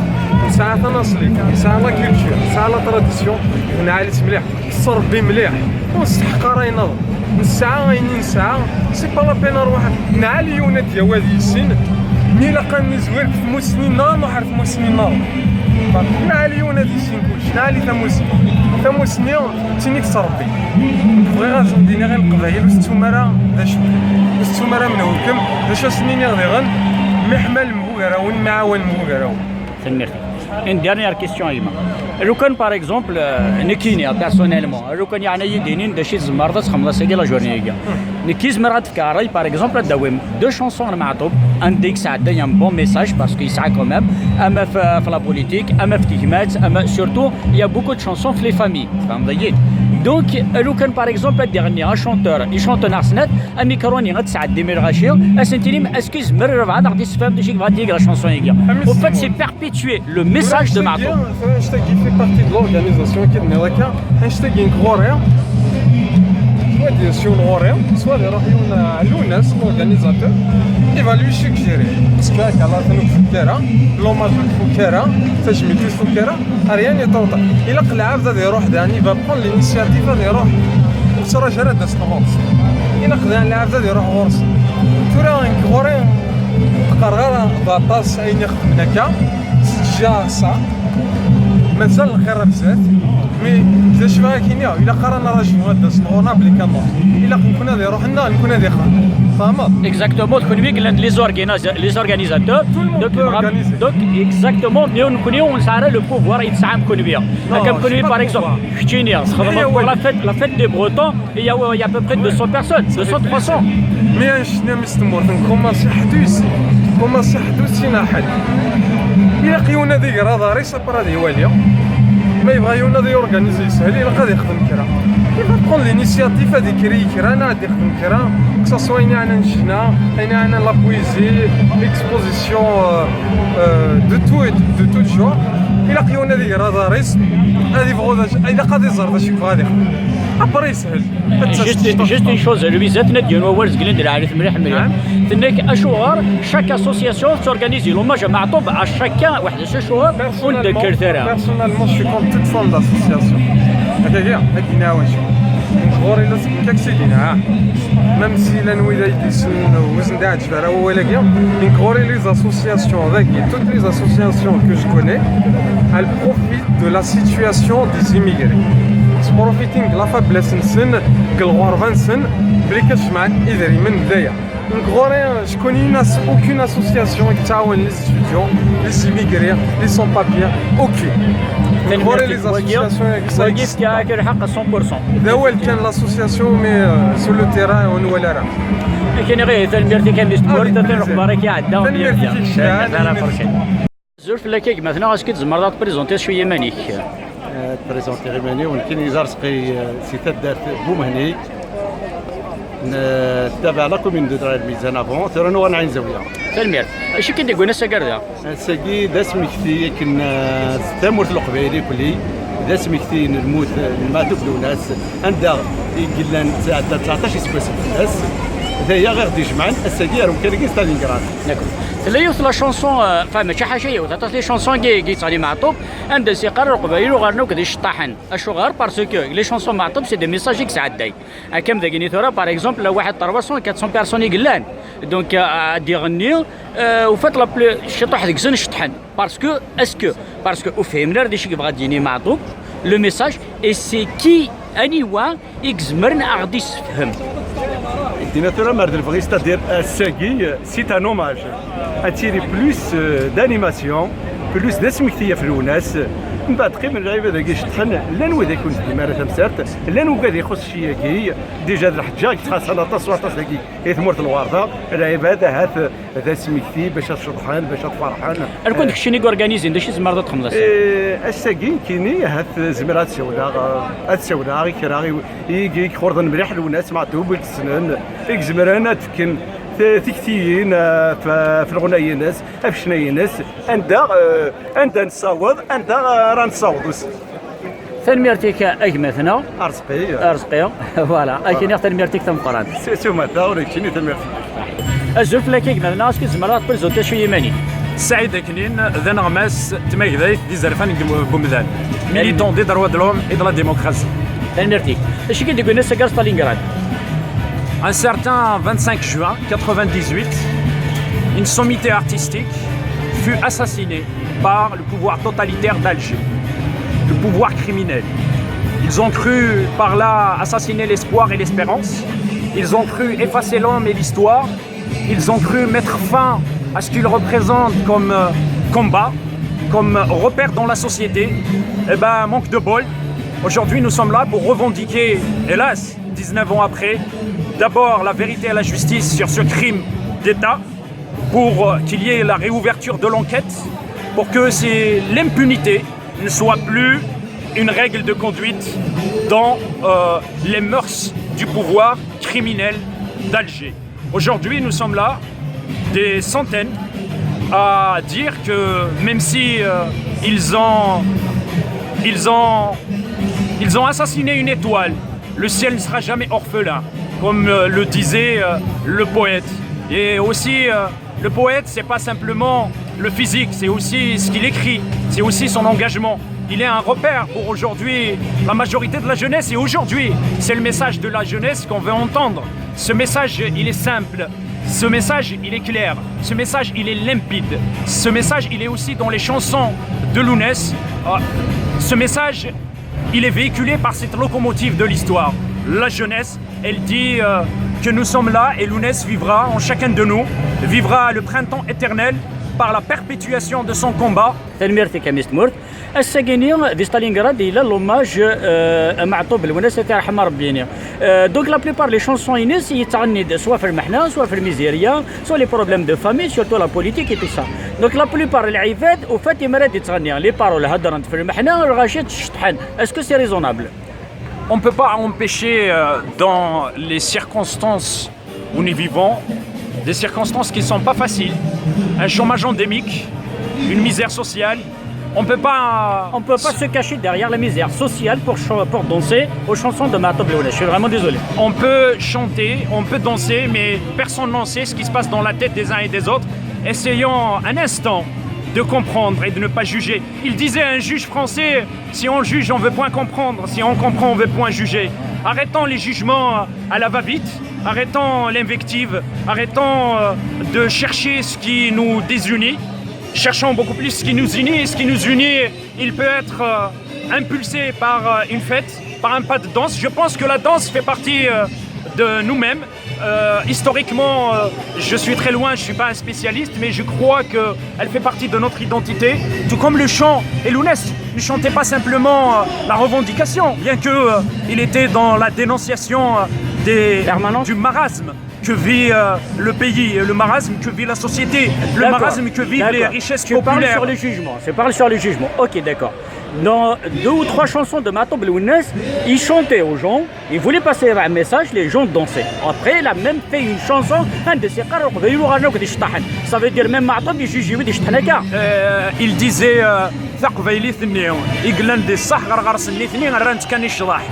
Nesɛa tanaṣlit, nesɛa la culture, nesɛa la tradition, nɛali-tt mliḥ, tettrebbi mliḥ, ur nesteḥq ara ayen nniḍen. Nesɛa ayen i nesɛa, c'est pas la peine ad nruḥ nɛali yiwen ad d-yawi ad yissin, mi ilaq ad nizwir deg tmussni-nneɣ, ad nruḥ ar tmussni-nneɣ. Nɛali yiwen ad yissin kullec, nɛali tamussni. Tamussni d tin i yettrebbi. Bɣiɣ ad sen-d-iniɣ i Leqbayel, ur tettum ara d acu, ur tettum ara menhukem, d acu ad sen-iniɣ diɣen, miḥmal mbugar-awen, miɛawan mbugar-awen. Tanemmirt. Une dernière question, a gma. Lukan, par exemple, euh, nekkini, personnellement, lukan yeɛna yidinin d acu i tzemreḍ ad txedmeḍ ass-agi la journée-agi. Nekki zemreɣ ad d-fkeɣ ṛṛay, par exemple, ad d-awim deux chansons n Meɛṭub, anda i yesɛedday un bon message, parce que yesɛa quand même, ama f, f la politique, ama f tegmat, ama surtout, il y a beaucoup de chansons f les familles. Tfehmeḍ-iyi? Donc, lukan, par exemple, ad d-iɣenni un chanteur, i chanteur neɣ snat, amikruni ad tesɛeddim i lɣaci, ad sen-tinim, est-ce que yezmer Rabaɛ ad aɣ-d-yessefhem d acu i yebɣa ad d-yeg la chanson-agi? Au fait, c'est perpétuer le message de Meɛṭub. Annect-agi fait partie de l'organisation, akken nniḍ akka. Annect-agi nekk ɣur-i, soit d-yas yiwen ɣur-i, soit ad iruḥ yiwen, euh, Lewnas, l'organisateur, il va lui suggérer. Parce que akka, la, atan ur tfukk ara, l'hommage ur tfukk ara, tajmilt ur tfukk ara, rien n'est trop tard. Ilaq lɛebd ad iruḥ daɣen, il va prendre l'initiative ad iruḥ. Ur ttraǧu ara ad d-asen ɣur-s. Ilaq daɣen lɛebd ad iruḥ ɣur-s. Tura nekk ɣur-i, ur qqareɣ ara d aṭas ayen i xedmen akka, déjà ça. Mazal lxir ar zdat. Mais d acu ara k-iniɣ, ilaq ara nraju ad d-asen ɣur-neɣ belli kan nruḥ. Ilaq nekni ad iruḥen neɣ nekni ad ixer. Tfehmeḍ? Exactement, d kunwi i yellan d les organisa-, les organisateurs. Tout le monde peut organiser. Donc, exactement, mais nekni ur nesɛi ara le pouvoir i tesɛam kunwi. Comme kunwi, par exemple, keččini, txedmeḍ pour la fête, la fête des Bretons, il y a, il y a à peu près deux cents personnes, deux cents, trois cents. Mais annect-nni, mi s tmurt, nkumaṣi ḥdus, nkumaṣi ḥdus sina ḥed. Ilaq yiwen ad iger aḍar-is, après ad iwali. Ma yebɣa yiwen ad yorganizi yeshel, ilaq ad ixdem kra. Il va prendre l'initiative, ad ikrei kra, neɣ ad ixdem kra, que ça soit ayen yeɛnan ccna, ayen yeɛnan la poésie, l'exposition, euh, euh, de tout et de tout genre. Ilaq yiwen ad iger aḍar-is, ad ibɣu d acu, ilaq ad iẓer d acu yebɣa ad ixdem. Après yeshel. Juste, juste une chose, Louisa, tenna-d yiwen wawal zeglen d lɛali mliḥ mliḥ. Tenna-k acuɣer chaque association s'organise l'hommage à Meɛṭub à chacun weḥd-s, acuɣer ur d-tekker ara? Personnellement, je suis contre toute forme d'association. Hakagi, ad d-iniɣ wacu. Nekk ɣur-i la s-, nekk ak-tt-id-iniɣ, ah. Même si llan wid ay d-yessnen ur sen-d-iɛǧib ara wawal-agi, nekk ɣur-i les associations dagi, toutes les associations que je connais, elles profitent de la situation des immigrés. Ttprofitint de la faiblesse-nsen, deg lɣerba-nsen, belli kan jemɛen idrimen d aya. Nekk ɣur-i, je connais une as-, aucune association i yettɛawanen les étudiants, les immigrés, les sans-papiers, aucune. Nekk ɣur-i les associations, ça existe pas. D awal kan, l'association, mais, euh, sur le terrain ur nwala ara. Akken iɣi, tanemmirt-ik a Miss Tmurt, atan lexbar-ik iɛedda. Tanemmirt-ik. Azul fell-ak a gma-tneɣ, est-ce que tzemreḍ ad tprezentiḍ cwiya iman-ik? Ad prezentiɣ iman-iw, nekkini d Arezqi, eh, si taddart Bumehni. Nettabaɛ la commune de Draɛ Lmizan avant, tura nuɣal n Ɛin Zawiya. Tanemmirt. Acu i k-id-yewwin ass-agi ar da? Ass-agi d asmekti akken, eh, s tamurt n Leqbayel irkelli, d asmekti n lmut n Maɛtub Lwennas, anda i yellan tesɛedda tseɛṭac iseggasen fell-as. D aya i ɣ-d-ijemɛen ass-agi ar umkan-agi n Stalingrad. D'accord. Tella yiwet la chanson, euh, enfin, mačči ḥaca yiwet, aṭas les chansons i, i yettɣenni Meɛṭub, anda s-iqqar Leqbayel uɣalen akk d iceṭṭaḥen. Acuɣer? Parce que les chansons Meɛṭub, c'est des messages i yesɛedday. Akka am dagini tura, par exemple, waḥed trois cents, quatre cents personnes i yellan. Donc, euh, ad d-iɣenni, euh, au fait, la plus, ciṭuḥ deg-sen ceṭṭḥen. Parce que, est-ce que, parce que ur fhimen ara d acu i yebɣa ad d-yini Meɛṭub, le message, et c'est qui, aniwa i izemren ad ɣ-d-issefhem. Dina tura mar d lebɣi, c'est-à-dire ass-agi, c'est un hommage. Ad tili plus, euh, d'animation, plus d asmekti ɣef Lwennas. Mbeɛd qqimen lɛibad-agi ceṭṭḥen, llan wid ur d-teddim ara tamsart, llan wigad ixuṣṣ cci-agi, déjà d lḥeǧǧa i yettxaṣṣan aṭas s waṭas dagi i tmurt n Lɣerba, lɛibad ahat d asmekti bac ad ceḍḥen, bac ad ferḥen. Ar kent keččini i yorganizin, d acu i tzemreḍ ad txedmeḍ ass-a? Eh, ass-agi nekkini ahat zemreɣ ad siwleɣ, eh, ad siwleɣ i kra i, i, i ixurḍen mliḥ Lwennas Meɛtub, i yessnen, i izemren ad d-fken t-, tiktiyin, eh, f-, f leɣnay-ines, af ccna-ines, anda, eh, anda nessaweḍ, anda ara nessaweḍ. Tanemmirt-ik a gma-tneɣ. Arezqi. Arezqi. Voilà. Ad k-iniɣ tanemmirt-ik tameqqrant. S, s umata, ur nekkini tanemmirt-ik. Azul fell-ak a gma-tneɣ, est-ce que tzemreḍ ad tprezentiḍ cwiya iman-ik? Saïd Aknin, d aneɣmas n tmagdayt d izerfan n umdan, militant des droits de l'homme et de la démocratie. Tanemmirt-ik. Acu i k-id-yewwin ass-agi ar Stalingrad? Un certain vingt-cinq juin quatre-vingt-dix-huit, une sommité artistique fut assassinée par le pouvoir totalitaire d'Alger, le pouvoir criminel. Ils ont cru par là assassiner l'espoir et l'espérance. Ils ont cru effacer l'homme et l'histoire. Ils ont cru mettre fin à ce qu'ils représentent comme euh, combat, comme repère dans la société. Eh ben, manque de bol. Aujourd'hui, nous sommes là pour revendiquer, hélas, dix-neuf ans après, d'abord la vérité et la justice sur ce crime d'État, pour euh, qu'il y ait la réouverture de l'enquête, pour que c'est l'impunité ne soit plus une règle de conduite dans euh, les mœurs du pouvoir criminel d'Alger. Aujourd'hui, nous sommes là, des centaines, à dire que même si euh, ils ont, ils ont, ils ont assassiné une étoile, le ciel ne sera jamais orphelin, comme euh, le disait euh, le poète. Et aussi, euh, le poète, c'est pas simplement le physique, c'est aussi ce qu'il écrit, c'est aussi son engagement. Il est un repère pour aujourd'hui la majorité de la jeunesse. Et aujourd'hui, c'est le message de la jeunesse qu'on veut entendre. Ce message, il est simple. Ce message, il est clair. Ce message, il est limpide. Ce message, il est aussi dans les chansons de Lounès. Euh, ce message, il est véhiculé par cette locomotive de l'histoire. La jeunesse, elle dit euh, que nous sommes là et Lounès vivra en chacun de nous, vivra le printemps éternel par la perpétuation de son combat. Tanemmirt-ik a Miss Tmurt. Ass-agi-ni di Stalingrad yella l'hommage euh, a Maɛṭub Lwennas, ad t-yerḥem Rebbi-ni. Euh, donc la plupart les chansons-ines yettɣenni-d soit f lmeḥna, soit f lmizirya, soit les problèmes de famille, surtout la politique et tout ça. Donc la plupart lɛibad, au fait, imi ara d-yettɣenni, les paroles heddrent f lmeḥna, lɣaci ceṭṭḥen. Est-ce que c'est raisonnable? On ne peut pas empêcher euh, dans les circonstances où nous vivons, des circonstances qui ne sont pas faciles, un chômage endémique, une misère sociale. On peut pas... On peut pas se cacher derrière la misère sociale pour, cho- pour danser aux chansons de Maɛṭub Lwennas. Je suis vraiment désolé. On peut chanter, on peut danser, mais personne n'en sait ce qui se passe dans la tête des uns et des autres. Essayons un instant de comprendre et de ne pas juger. Il disait un juge français, si on juge, on ne veut point comprendre, si on comprend, on ne veut point juger. Arrêtons les jugements à la va-vite, arrêtons l'invective, arrêtons euh, de chercher ce qui nous désunit, cherchons beaucoup plus ce qui nous unit. Et ce qui nous unit, il peut être euh, impulsé par euh, une fête, par un pas de danse. Je pense que la danse fait partie euh, de nous-mêmes. Euh, historiquement, euh, je suis très loin, je ne suis pas un spécialiste, mais je crois qu'elle fait partie de notre identité, tout comme le chant. Et Lounès ne chantait pas simplement euh, la revendication, bien que euh, il était dans la dénonciation euh, des, du marasme que vit euh, le pays, le marasme que vit la société, le marasme que vivent les richesses populaires. Tu parles sur le jugement. Je parle sur le jugement. Ok, d'accord. Dans deux ou trois chansons de Maɛṭub Lwennas, il chantait aux gens, il voulait passer un message, les gens dansaient. Après, il a même fait une chanson, un de ses... Ça veut dire même Maɛṭub يجوجي ويدي شطحنكا. Euh, il disait euh, taqbaylit-nni i yellan di ṣṣeḥ ɣer ɣer-sen nitni rran-tt kan i ccḍeḥ.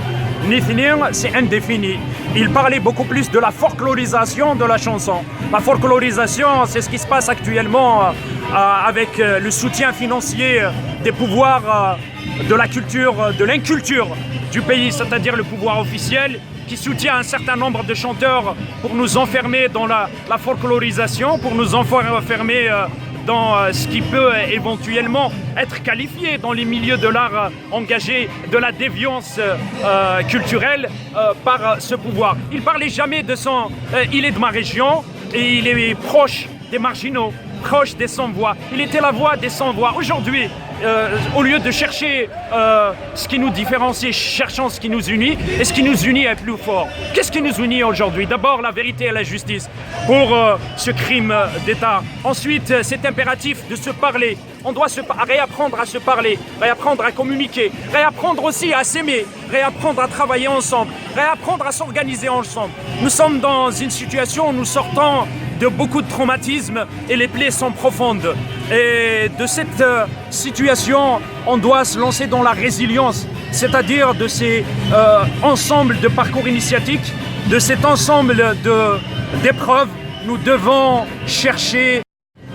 Nitni, c'est indéfini. Il parlait beaucoup plus de la folklorisation de la chanson. La folklorisation, c'est ce qui se passe actuellement euh, avec euh, le soutien financier euh, des pouvoirs euh, de la culture, euh, de l'inculture du pays, c'est-à-dire le pouvoir officiel qui soutient un certain nombre de chanteurs pour nous enfermer dans la, la folklorisation, pour nous enfermer euh, dans euh, ce qui peut euh, éventuellement être qualifié dans les milieux de l'art euh, engagé de la déviance euh, culturelle euh, par euh, ce pouvoir. Il parlait jamais de son... euh, il est de ma région et il est proche des marginaux, proche des sans-voix. Il était la voix des sans-voix. Aujourd'hui, euh, au lieu de chercher euh, ce qui nous différencie, cherchons ce qui nous unit. Et ce qui nous unit est plus fort. Qu'est-ce qui nous unit aujourd'hui? D'abord, la vérité et la justice pour euh, ce crime d'État. Ensuite, cet impératif de se parler. On doit se, réapprendre à se parler, réapprendre à communiquer, réapprendre aussi à s'aimer, réapprendre à travailler ensemble, réapprendre à s'organiser ensemble. Nous sommes dans une situation où nous sortons de beaucoup de traumatismes et les plaies sont profondes. Et de cette euh, situation, on doit se lancer dans la résilience, c'est-à-dire de ces euh, ensembles de parcours initiatiques, de cet ensemble de, d'épreuves. Nous devons chercher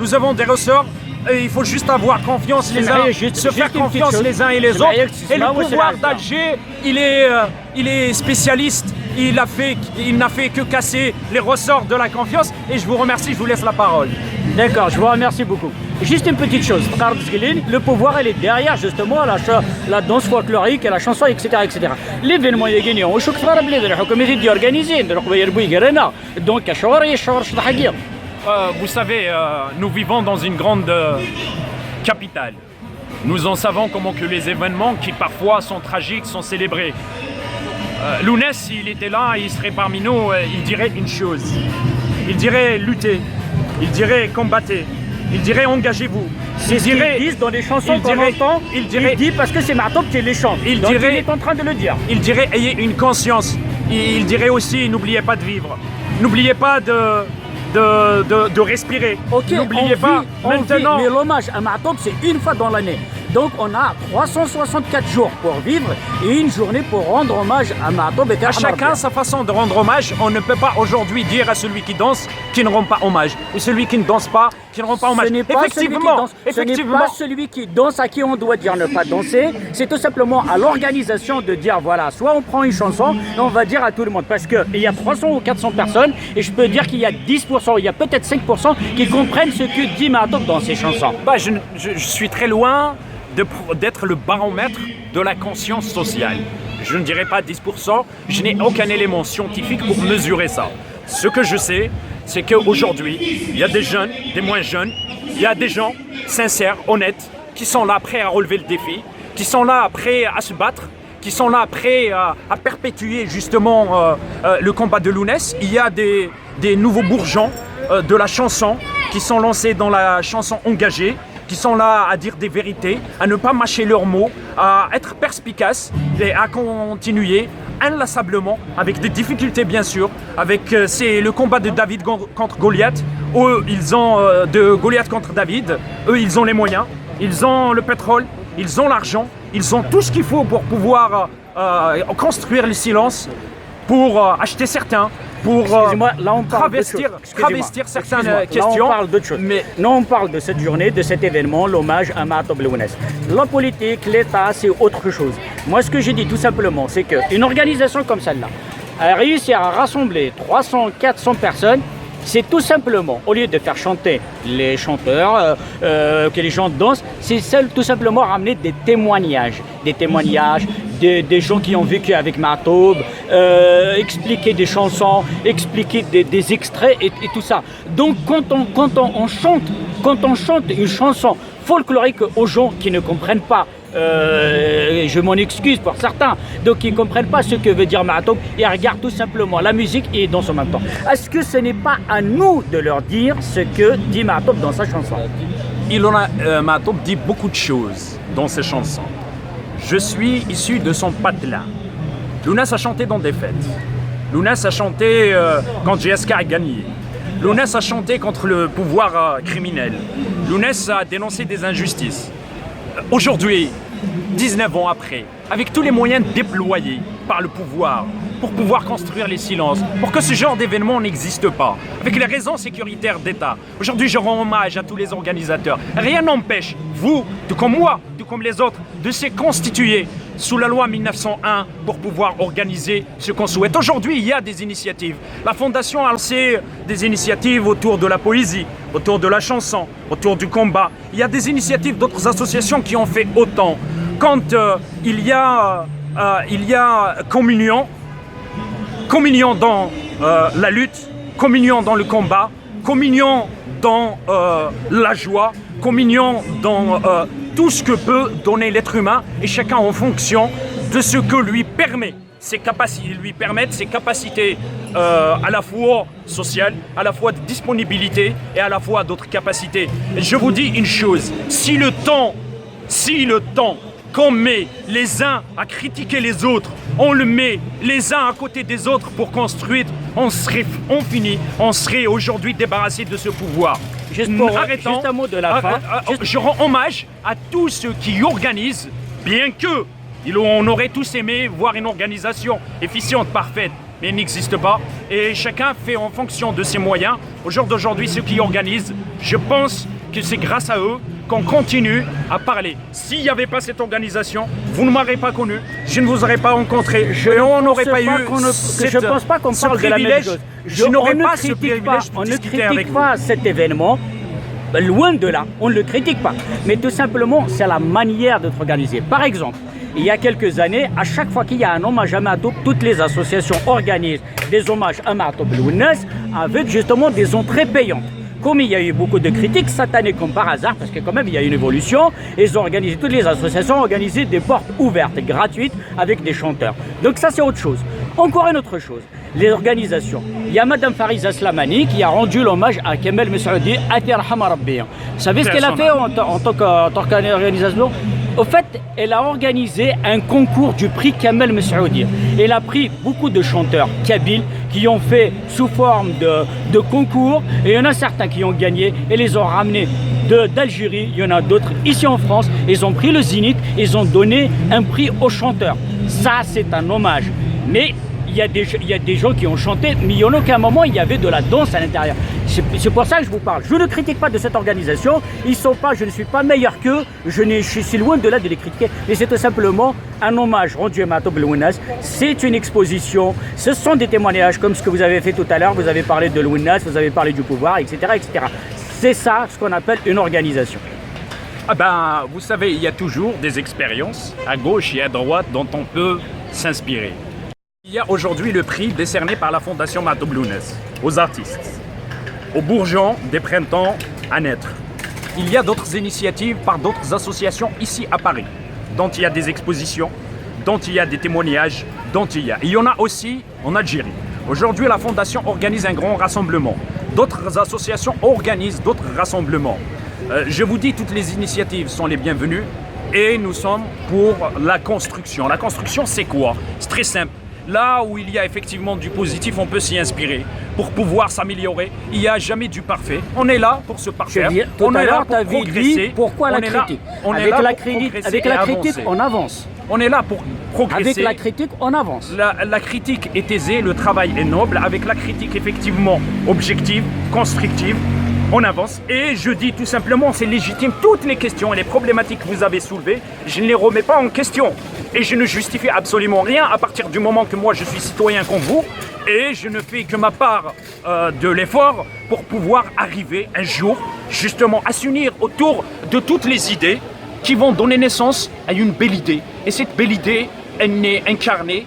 Nous avons des ressorts Et il faut juste avoir confiance les uns, se faire confiance les uns et les autres. Et le pouvoir d'Alger, il est, euh, il est spécialiste. Il a fait, il n'a fait que casser les ressorts de la confiance. Et je vous remercie, je vous laisse la parole. D'accord, je vous remercie beaucoup. Juste une petite chose, le pouvoir, elle est derrière justement la, la danse folklorique et la chanson, et cetera, et cetera. L'événement est gagné. وشكرا بلي الحكومة دي organisé. Donc, euh, vous savez, euh, nous vivons dans une grande euh, capitale. Nous en savons comment que les événements qui parfois sont tragiques sont célébrés. Euh, Lounès, s'il était là, il serait parmi nous, euh, il dirait une chose. Il dirait lutter, il dirait combattre, il dirait engagez-vous. C'est ce qu'ils disent dans les chansons qu'on entend. Il, dirait, il dit parce que c'est Maatoub qui les chante. Il, dirait, il est en train de le dire. Il dirait ayez une conscience. Il, il dirait aussi n'oubliez pas de vivre. N'oubliez pas de de, de, de respirer. N'oubliez pas. Maintenant, mais l'hommage à Maatoub, c'est une fois dans l'année. Donc on a trois cent soixante-quatre jours pour vivre et une journée pour rendre hommage à Maatoub et à chacun sa façon de rendre hommage. On ne peut pas aujourd'hui dire à celui qui danse qu'il ne rend pas hommage ou celui qui ne danse pas qui ne rend pas hommage. Ce n'est pas effectivement, celui qui danse, effectivement. Ce n'est pas celui qui danse à qui on doit dire ne pas danser. C'est tout simplement à l'organisation de dire voilà, soit on prend une chanson et on va dire à tout le monde. Parce qu'il y a trois cents ou quatre cents personnes et je peux dire qu'il y a dix pour cent, il y a peut-être cinq pour cent qui comprennent ce que dit Maatoub dans ses chansons. Bah, je, je, je suis très loin d'être le baromètre de la conscience sociale. Je ne dirais pas dix pour cent, je n'ai aucun élément scientifique pour mesurer ça. Ce que je sais, c'est qu'aujourd'hui, il y a des jeunes, des moins jeunes, il y a des gens sincères, honnêtes, qui sont là prêts à relever le défi, qui sont là prêts à se battre, qui sont là prêts à, à perpétuer justement euh, euh, le combat de Lounès. Il y a des, des nouveaux bourgeons euh, de la chanson qui sont lancés dans la chanson engagée, qui sont là à dire des vérités, à ne pas mâcher leurs mots, à être perspicaces et à continuer inlassablement, avec des difficultés bien sûr, avec euh, c'est le combat de David contre Goliath, où ils ont euh, de Goliath contre David, eux ils ont les moyens, ils ont le pétrole, ils ont l'argent, ils ont tout ce qu'il faut pour pouvoir euh, construire le silence, pour euh, acheter certains, pour euh, travestir, travestir certaines questions. Là, on parle de cette journée, de cet événement, l'hommage à Maatoub Lounès. La politique, l'État, c'est autre chose. Moi, ce que je dis tout simplement, c'est qu'une organisation comme celle-là, réussir à rassembler trois cents, quatre cents personnes, c'est tout simplement, au lieu de faire chanter les chanteurs, euh, euh, que les gens dansent, c'est tout simplement ramener des témoignages. Des témoignages, des, des, gens qui ont vécu avec Maatoub, euh, expliquer des chansons, expliquer des, des extraits et, et, tout ça. Donc quand on, quand on, on chante, quand on chante une chanson folklorique aux gens qui ne comprennent pas euh, je m'en excuse pour certains, donc ils ne comprennent pas ce que veut dire Maatoub, ils regardent tout simplement la musique et ils dansent en même temps. Est-ce que ce n'est pas à nous de leur dire ce que dit Maatoub dans sa chanson? Il en a, euh, Maatoub dit beaucoup de choses dans ses chansons. Je suis issu de son patelin. Lounès a chanté dans des fêtes. Lounès a chanté euh, quand J S K a gagné. Lounès a chanté contre le pouvoir euh, criminel. Lounès a dénoncé des injustices. Aujourd'hui, dix-neuf ans après, avec tous les moyens déployés par le pouvoir pour pouvoir construire les silences, pour que ce genre d'événement n'existe pas, avec les raisons sécuritaires d'État. Aujourd'hui, je rends hommage à tous les organisateurs. Rien n'empêche, vous, tout comme moi, tout comme les autres, de se constituer sous la loi mille neuf cent un pour pouvoir organiser ce qu'on souhaite. Aujourd'hui, il y a des initiatives. La Fondation a lancé des initiatives autour de la poésie, autour de la chanson, autour du combat. Il y a des initiatives d'autres associations qui ont fait autant. Quand euh, il, y a, euh, il y a communion, communion dans euh, la lutte, communion dans le combat, communion dans euh, la joie, communion dans euh, tout ce que peut donner l'être humain, et chacun en fonction de ce que lui permet ses capacités, lui permettent ses capacités euh, à la fois sociales, à la fois de disponibilité et à la fois d'autres capacités. Et je vous dis une chose, si le temps, si le temps qu'on met les uns à critiquer les autres, on le met les uns à côté des autres pour construire, on serait, on finit, on serait aujourd'hui débarrassé de ce pouvoir. Juste pour, Arrêtons, juste un mot de la fin. Euh, euh, je rends hommage à tous ceux qui organisent, bien que on aurait tous aimé voir une organisation efficiente, parfaite, mais elle n'existe pas. Et chacun fait en fonction de ses moyens. Au jour d'aujourd'hui, ceux qui organisent, je pense Que c'est grâce à eux qu'on continue à parler. S'il n'y avait pas cette organisation, vous ne m'aurez pas connu, je ne vous aurais pas rencontré, je et on n'aurait pas eu qu'on ne, cette, je pense pas qu'on parle de la même chose. Je n'aurais pas ce privilège de discuter avec vous. On ne critique pas cet événement. Loin de là, on ne le critique pas. Mais tout simplement, c'est la manière d'être organisé. Par exemple, il y a quelques années, à chaque fois qu'il y a un hommage à Matoub, toutes les associations organisent des hommages à Matoub Lounes avec justement des entrées payantes. Comme il y a eu beaucoup de critiques cette année, comme par hasard, parce que quand même il y a une évolution, ils ont organisé, toutes les associations ont organisé des portes ouvertes, gratuites, avec des chanteurs. Donc ça c'est autre chose. Encore une autre chose, les organisations. Il y a Madame Fariza Slamani qui a rendu l'hommage à Kamel Messoudi, Atir Hamarabi. Vous savez ce qu'elle a fait en, en tant qu'organisation ? Au fait, elle a organisé un concours du prix Kamel Messoudi. Elle a pris beaucoup de chanteurs kabyles qui ont fait sous forme de, de concours et il y en a certains qui ont gagné et les ont ramenés d'Algérie. Il y en a d'autres ici en France. Ils ont pris le Zénith, ils ont donné un prix aux chanteurs. Ça, c'est un hommage. Mais il y, a des, il y a des gens qui ont chanté, mais il y en a qu'à un moment, il y avait de la danse à l'intérieur. C'est pour ça que je vous parle. Je ne critique pas de cette organisation. Ils sont pas, je ne suis pas meilleur qu'eux. Je, je suis loin de là de les critiquer. Mais c'est tout simplement un hommage rendu à Matoub Lounes. C'est une exposition. Ce sont des témoignages comme ce que vous avez fait tout à l'heure. Vous avez parlé de Lounes, vous avez parlé du pouvoir, et cetera, et cetera. C'est ça ce qu'on appelle une organisation. Ah ben, vous savez, il y a toujours des expériences à gauche et à droite dont on peut s'inspirer. Il y a aujourd'hui le prix décerné par la Fondation Matoub Lounes aux artistes, aux bourgeons des printemps à naître. Il y a d'autres initiatives par d'autres associations ici à Paris, dont il y a des expositions, dont il y a des témoignages, dont il y a. Il y en a aussi en Algérie. Aujourd'hui, la Fondation organise un grand rassemblement. D'autres associations organisent d'autres rassemblements. Euh, je vous dis, toutes les initiatives sont les bienvenues et nous sommes pour la construction. La construction, c'est quoi ? C'est très simple. Là où il y a effectivement du positif, on peut s'y inspirer pour pouvoir s'améliorer. Il n'y a jamais du parfait. On est là pour se parfaire. On est là pour progresser. Pourquoi la critique ? Avec la critique, on avance. On est là pour progresser. Avec la critique, on avance. La, la, critique est aisée, le travail est noble. Avec la critique, effectivement, objective, constructive, on avance. Et je dis tout simplement, c'est légitime, toutes les questions et les problématiques que vous avez soulevées, je ne les remets pas en question. Et je ne justifie absolument rien à partir du moment que moi, je suis citoyen comme vous. Et je ne fais que ma part euh, de l'effort pour pouvoir arriver un jour, justement, à s'unir autour de toutes les idées qui vont donner naissance à une belle idée. Et cette belle idée, elle n'est incarnée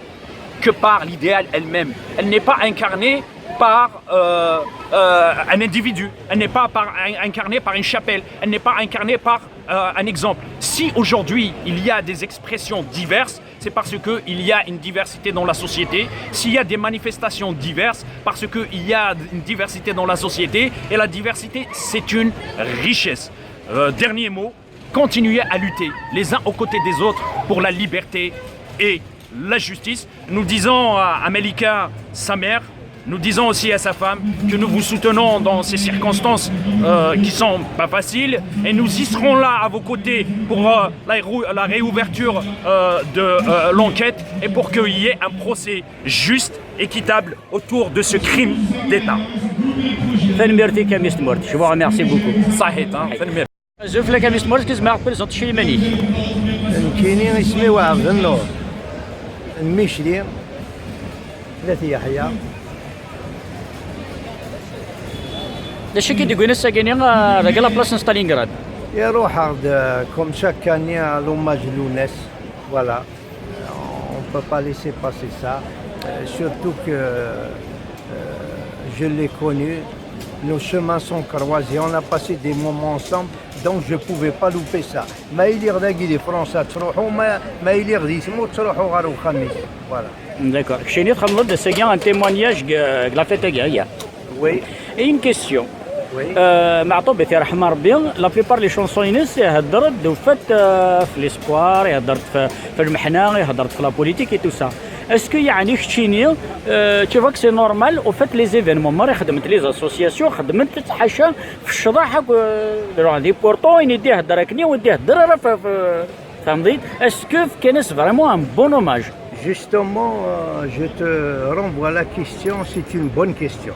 que par l'idéal elle-même. Elle n'est pas incarnée par euh, euh, un individu. Elle n'est pas par, incarnée par une chapelle. Elle n'est pas incarnée par euh, un exemple. Si aujourd'hui il y a des expressions diverses, c'est parce qu'il y a une diversité dans la société. S'il y a des manifestations diverses, parce qu'il y a une diversité dans la société. Et la diversité, c'est une richesse. Euh, dernier mot, continuez à lutter les uns aux côtés des autres pour la liberté et la justice. Nous disons à, à Malika, sa mère, nous disons aussi à sa femme que nous vous soutenons dans ces circonstances euh, qui sont pas faciles et nous y serons là à vos côtés pour euh, la, la, réouverture euh, de euh, l'enquête et pour qu'il y ait un procès juste, équitable autour de ce crime d'État. Tanemmirt-ik a Miss Tmurt, je vous remercie beaucoup. صحيت ها. Tanemmirt. Azul fell-ak a Miss Tmurt, kezmeɣ prezent cilimanik. Nekkini isem-iw Ɛebdennur. Micli n At Yeḥya. D acu i k-id-yewwin ass-agi-nni, ah, deg la place n Stalingrad? Iruḥ-aɣ-d, euh, comme chaque année, à l'hommage Lounès. Voilà. On ne peut pas laisser passer ça. Euh, surtout que, euh, je l'ai connu. Nos chemins sont croisés. On a passé des moments ensemble. Donc je pouvais pas louper ça. Ma iliɣ dagi di Fransa ttruḥu, ma, ma iliɣ di tmurt ttruḥu ɣer uxxam-is. Voilà. D'accord. Keččini txedmeḍ-d ass-agi un témoignage deg la fête-agi, aya? Oui. Et une question. Oui. Euh, Meɛṭub, ad t-yerḥem Rebbi, la plupart les chansons-ines ihedder-d, au fait, euh, f l'espoir, ihedder-d f, f lmeḥna, ihedder-d f la politique et tout ça. Est-ce que, yeɛni, keččini, euh, tu vois que c'est normal, au fait, les événements, mara xedment les associations, xedment ḥaca f ccḍeḥ akk, euh, des pourtant, i d-ihedder akken, i d-ihedder ara f, f, Tfehmeḍ-iyi? Est-ce que fkan-as vraiment un bon hommage? Justement, euh, je te renvoie la question, c'est une bonne question.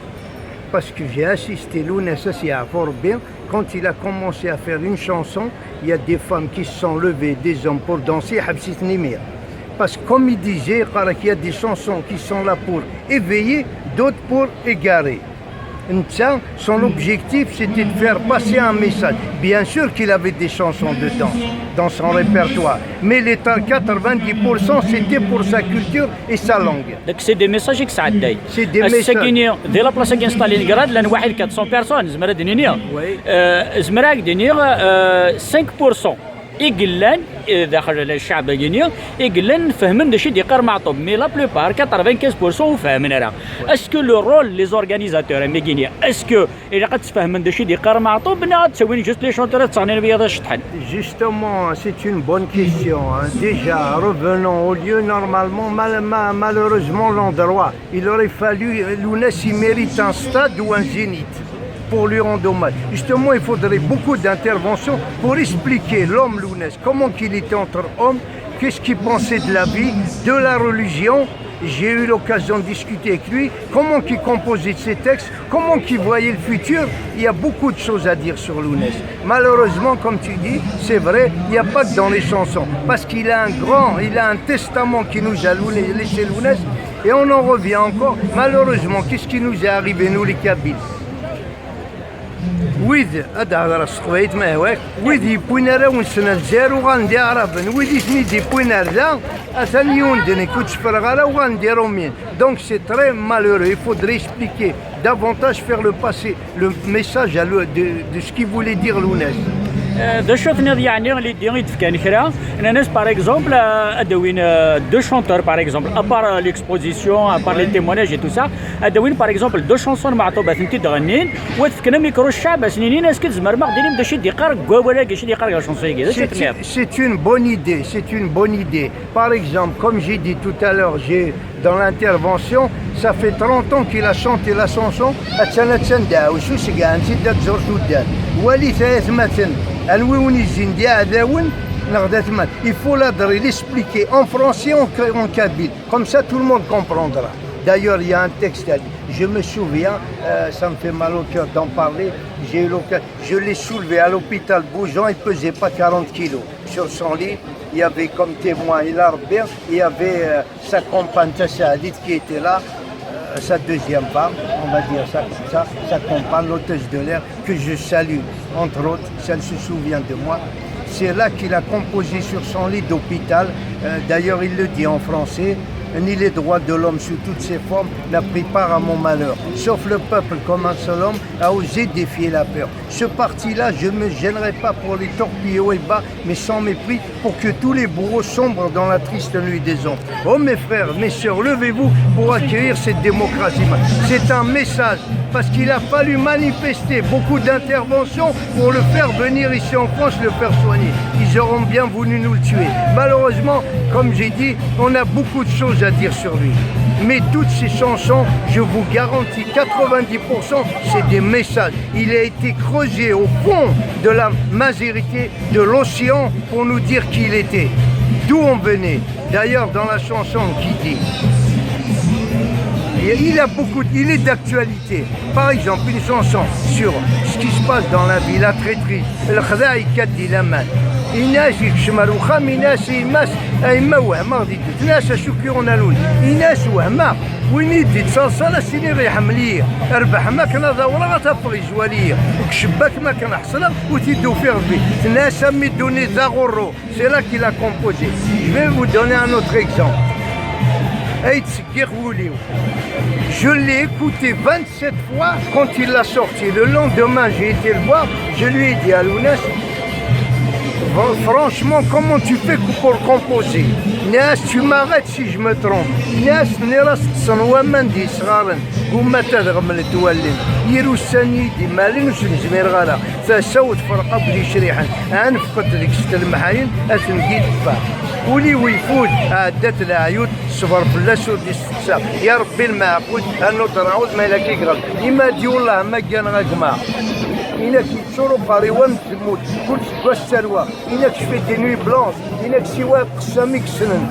Parce que j'ai assisté Lounès Assia Forbi, quand il a commencé à faire une chanson, il y a des femmes qui se sont levées, des hommes pour danser, ḥebset-iten imir. Parce que comme il disait, il y a des chansons qui sont là pour éveiller, d'autres pour égarer. Netta, son objectif, c'était de faire passer un message. Bien sûr qu'il avait des chansons de danse dans son répertoire, mais les quatre-vingt-dix pour cent, c'était pour sa culture et sa langue. Donc c'est des messages qui s'atteignent. C'est des messages. Ass-agi-ni, di la place-agi n Stalingrad, llan waḥid quatre cents personnes, zemreɣ ad d-nini. Oui. Euh, zemreɣ ad d-iniɣ, euh, cinq pour cent i yellan, euh, daxel ccɛeb-agi-ni, i yellan fehmen d acu i d-yeqqar Meɛṭub, mais la plupart, quatre-vingt-quinze pour cent ur fehmen ara. Est-ce que le rôle les organisateurs, am-agi-ni, est-ce que ilaq ad tfehmen d acu i d-yeqqar Meɛṭub, neɣ ad ttawin juste les chanteurs ad ttɣennin wiyaḍ ad ceṭṭḥen? Justement, c'est une bonne question, hein. Déjà, revenons au lieu. Normalement, mal-, ma-, malheureusement, l'endroit, il aurait fallu, Lounès, il mérite un stade ou un zénith pour lui rendre hommage. Justement, il faudrait beaucoup d'interventions pour expliquer l'homme Lounès, comment qu'il était entre hommes, qu'est-ce qu'il pensait de la vie, de la religion. J'ai eu l'occasion de discuter avec lui, comment qu'il composait ses textes, comment qu'il voyait le futur. Il y a beaucoup de choses à dire sur Lounès. Malheureusement, comme tu dis, c'est vrai, il n'y a pas que dans les chansons. Parce qu'il a un grand, il a un testament qui nous a lou-, laissé Lounès. Et on en revient encore. Malheureusement, qu'est-ce qui nous est arrivé, nous les Kabyles? Wid, ad d-hedreɣ s teqbaylit ma yehwa-k, wid yewwin arraw-nsen ar Lezzayer uɣalen d iɛraben, wid i ten-id-yewwin ar da, atan yiwen d nekk ur tt-ffreɣ ara, uɣalen d Iṛumyen. Donc c'est très malheureux, il faudrait expliquer davantage, faire le passer, le message à le, de, de ce qu'il voulait dire Lounès. Euh, d acu tenniḍ yeɛni, Lydie i d-fkan kra? Nnan-as, par exemple, euh, ad d-awin, euh, deux chanteurs, par exemple, à part, euh, l'exposition, à part les témoignages et tout ça, ad d-awin, par exemple, deux chansons n Meɛṭub ad tent-id-ɣennin, u ad fken amikru i ccɛeb, ad sen-inin, est-ce que tzemrem ad ɣ-d-tinim d acu i d-yeqqar deg wawal-agi, d acu i d-yeqqar deg la chanson-agi? D acu i tenniḍ? C'est, c'est une bonne idée, c'est une bonne idée. Par exemple, comme j'ai dit tout à l'heure, j'ai, dans l'intervention, ça fait trente ans qu'il a chanté la chanson, attan, attan, daɛwessu seg ɛansi da tẓur tuddar. Walit ay atmaten, anwi wen-izzin d iɛdawen neɣ d atmaten. Il faut l'adresser, l'expliquer en français, en, en kabyle. Comme ça, tout le monde comprendra. D'ailleurs, il y a un texte à lui. Je me souviens, euh, ça me fait mal au cœur d'en parler. J'ai eu l'occasion, je l'ai soulevé à l'hôpital Boujon, il pesait pas quarante kilos. Sur son lit, il y avait comme témoin Ila Rabbi, il y avait, euh, sa compagne Tassalit qui était là, euh, sa deuxième femme, on va dire ça comme ça, sa compagne, l'hôtesse de l'air, que je salue, entre autres, si elle se souvient de moi. C'est là qu'il a composé sur son lit d'hôpital, euh, d'ailleurs il le dit en français, ni les droits de l'homme sous toutes ses formes n'a pris part à mon malheur, sauf le peuple comme un seul homme a osé défier la peur. Ce parti-là, je ne me gênerai pas pour les torpiller haut et bas, mais sans mépris, pour que tous les bourreaux sombrent dans la triste nuit des ombres. Oh mes frères, mes sœurs, levez-vous pour accueillir cette démocratie. C'est un message, parce qu'il a fallu manifester, beaucoup d'interventions pour le faire venir ici en France, le faire soigner. Ils auront bien voulu nous le tuer. Malheureusement, comme j'ai dit, on a beaucoup de choses à dire sur lui. Mais toutes ces chansons, je vous garantis, quatre-vingt-dix pour cent, c'est des messages. Il a été creusé au fond de la Mazérité, de l'océan, pour nous dire qui il était, d'où on venait. D'ailleurs, dans la chanson qui dit, il a beaucoup, il est d'actualité. Par exemple, une chanson sur ce qui se passe dans la vie, la traîtrise, lexdeɛ yekka-d di laman. Ini-as yekcem ar uxxam, ini-as i yemma-s, a yemma, wehmeɣ di ddunit. Ini-as acu k-yuɣen a Luna? Ini-as wehmeɣ. Win i d-yettaḍsan, ad s-iniɣ iḥemmel-iyi. Rbeḥ ma akken ad awḍeɣ, ad t-afeɣ yezwar-iyi. Deg ccebbak ma akken ḥeṣleɣ, ur t-id-ufiɣ deg-i. Tenna-as a mmi ddunit d aɣurru. C'est là qu'il a composé. Je vais vous donner un autre exemple. Ay d-seggiɣ wul-iw. Je l'ai écouté vingt-sept fois quand il l'a sorti. Le lendemain, j'ai été le voir. Je lui ai dit à Lounès, franchement, comment tu fais pour composer? Nnan-as, tu m'arrêtes si je me trompe. Nnan-as, tenniḍ-as ṭṭsen waman d yesɣaren, gummat ad ɣemlent wallen. Yir ussan i d-imalen ur sen-zmireɣ ara. Tasa-w tefreq akk d icriḥen. Ad nefqed deg-s telmeḥayen, ad ten-id-teffeɣ. Ul-iw ifud, ɛeddat leɛyud, ṣṣber fell-as ur d-isteqsa. Ya Rebbi lmeɛbud, a nuṭer ɛud ma yella k-iɣel. Ima d-yullah ma gganeɣ a gma. Inak yettsuruq ɣer iwan n tmurt, kul seg wass tarwa. Inak je fais des nuits blanches. Inak siwa qessam i yessnen.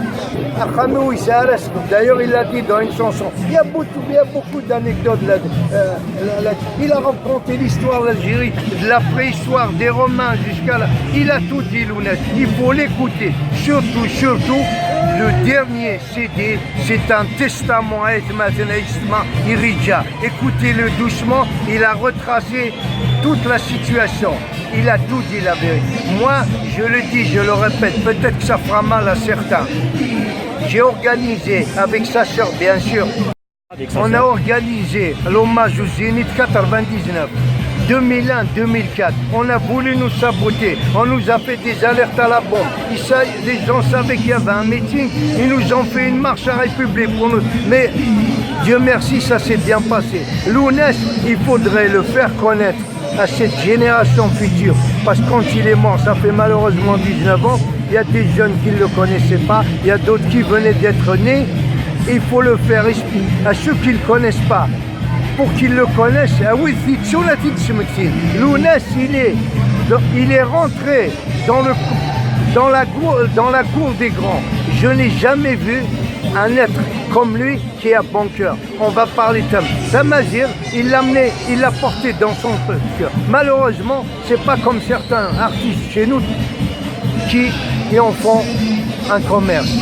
Axxam-iw yesɛa ara sbeddayeɣ, il a dit dans une chanson. Il y a beaucoup, il y a beaucoup d'anecdotes là, euh, là, là. Il a raconté l'histoire de l'Algérie, de la préhistoire, des Romains jusqu'à là. Il a tout dit, Lounès. Il faut l'écouter. Surtout, surtout, le dernier C D, c'est un testament à Aytmaten Ayt Ssma Iridja. Écoutez-le doucement, il a retracé toute la situation. Il a tout dit, la vérité. Moi, je le dis, je le répète, peut-être que ça fera mal à certains. J'ai organisé avec sa sœur, bien sûr. On a organisé l'hommage au Zénith quatre-vingt-dix-neuf, deux mille un, deux mille quatre. On a voulu nous saboter. On nous a fait des alertes à la bombe. Ils sa- les gens savaient qu'il y avait un meeting. Ils nous ont fait une marche à République pour nous. Mais Dieu merci, ça s'est bien passé. Lounès, il faudrait le faire connaître à cette génération future. Parce que quand il est mort, ça fait malheureusement dix-neuf ans, il y a des jeunes qui ne le connaissaient pas, il y a d'autres qui venaient d'être nés. Il faut le faire expliquer à ceux qui ne le connaissent pas. Pour qu'ils le connaissent, ah oui, Fitsouna Titsimektin. Lounès, il est, il est rentré dans, le, dans, la, cour- dans la cour des grands. Je n'ai jamais vu un être comme lui qui a bon cœur. On va parler de ça. Tamazight, il l'a amené, il l'a porté dans son cœur. Malheureusement, c'est pas comme certains artistes chez nous qui, qui en font un commerce.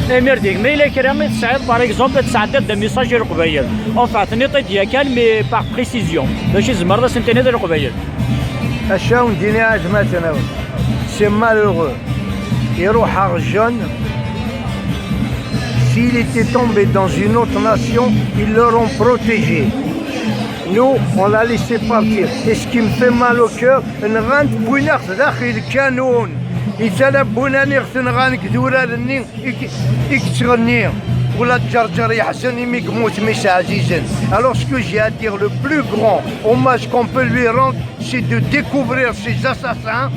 Imir-d, ma yella kra i tesɛiḍ, par exemple, ad tesɛeddiḍ-d message i Leqbayel. Enfin, tenniḍ-t-id yakan, mais par précision. D acu i tzemreḍ ad sen-tiniḍ i Leqbayel? Acu n dini ad matnaw. C'est malheureux. Iruḥ jeune. S'il était tombé dans une autre nation, ils l'auront protégé. Nous, on l'a laissé partir. Et ce qui me fait mal au cœur, nɣan-t, wwin-aɣ-t daxel lkanun. Ittala wwin-aneɣ-t, nɣan deg durar-nni i k- i yettɣenni. Ula d Ǧerǧer yeḥzen imi yemmut mmi-s ɛzizen. Alors ce que j'ai à dire, le plus grand hommage qu'on peut lui rendre, c'est de découvrir ces assassins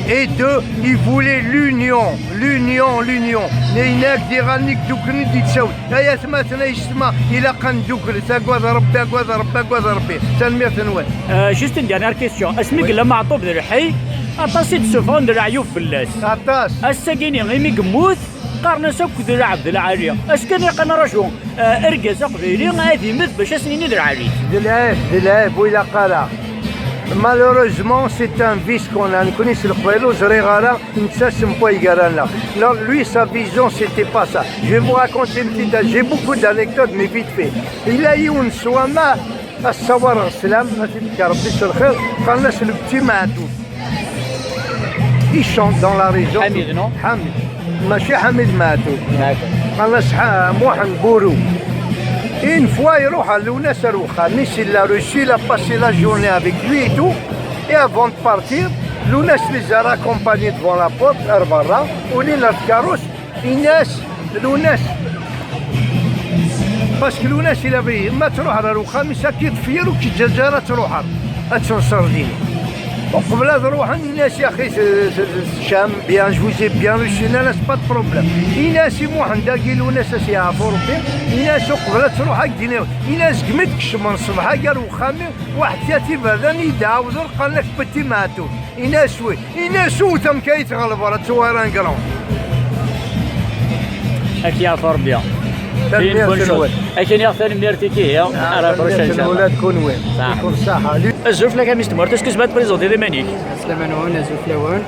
et de, il voulait l'union, l'union, l'union. Neyna-k d iɣallen i yedduklen i d-yettawin. Ay atmaten ay yessetma, ilaq ad ndukkel, agad Rebbi, agad Rebbi, agad Rebbi. Tanemmirt-nwen. Euh, juste une dernière question. Asmi yella Meɛṭub d lḥi, aṭas i d-ssufɣen d leɛyub fell-as. Aṭas. Ass-agi-ni, imi yemmut, qqaren-as akk d lɛebd lɛali. Est-ce que ilaq ad nraju, euh, argaz aqbayli ad immet bac ad s-nini d lɛali? D lɛib, d lɛib, ur ilaq ara. Malheureusement, c'est un vice qu'on a. Nekkni s Leqbayel ur ẓriɣ ara nettasem waygar-aneɣ. Non, lui, sa vision, c'était pas ça. Je vais vous raconter une petite, j'ai beaucoup d'anecdotes, mais vite fait. Yella yiwen s wama, asawareɣ sslam, ad t-id-yekker Rebbi s lxir, qqaren-as le petit Maɛtub. Il chante dans la région. Ḥamid, non? Ḥamid. Mačči Ḥamid Maɛtub. D'accord. Qqaren-as Ḥa- Muḥend Buru. Et une fois, iruḥ Lounès ar wexxam-is, il l'a reçu, il a passé la journée avec lui et tout. Et avant de partir, Lounès les a raccompagnés devant la porte, ar berra, ulin ar tkerrust, Inna-as Lounès. Parce que Lounès, il avait, ma tṛuḥ ar uxxam-is, ad k-yeṭṭef yiru, k-yeǧǧa ara ad tṛuḥeḍ, ad tenṣeṛ din. Uqbel ad ruḥen, inna-as, yaxi, t- t- teččam bien, je vous ai bien reçu, nnan-as, pas de problème. Inna-as i Muḥend, agi Lounès, ad s-yeɛfu Rebbi, inna-as, uqbel ad tṛuḥ, ad k-d-iniɣ. Inna-as, segmi d-kecmen ṣṣbeḥ-agi ar uxxam-iw, waḥed cat iberdan i yi-d-ɛawden, qqaren-ak Petit Maɛtub. Inna-as, wi. Inna-as, wwet amek ay tɣelbeḍ, ad tuɣal un grand. Ad k-yeɛfu Rebbi. Une bonne chose. Ad k-iniɣ tanemmirt-ik ihi, à la prochaine, inchallah. Ula d kunwi. Ṣaḥa. Azul fell-ak a mmi-s n tmurt, est-ce que tzemreḍ ad tprezentiḍ iman-ik? Ɛeslama-nwen, azul fell-awen.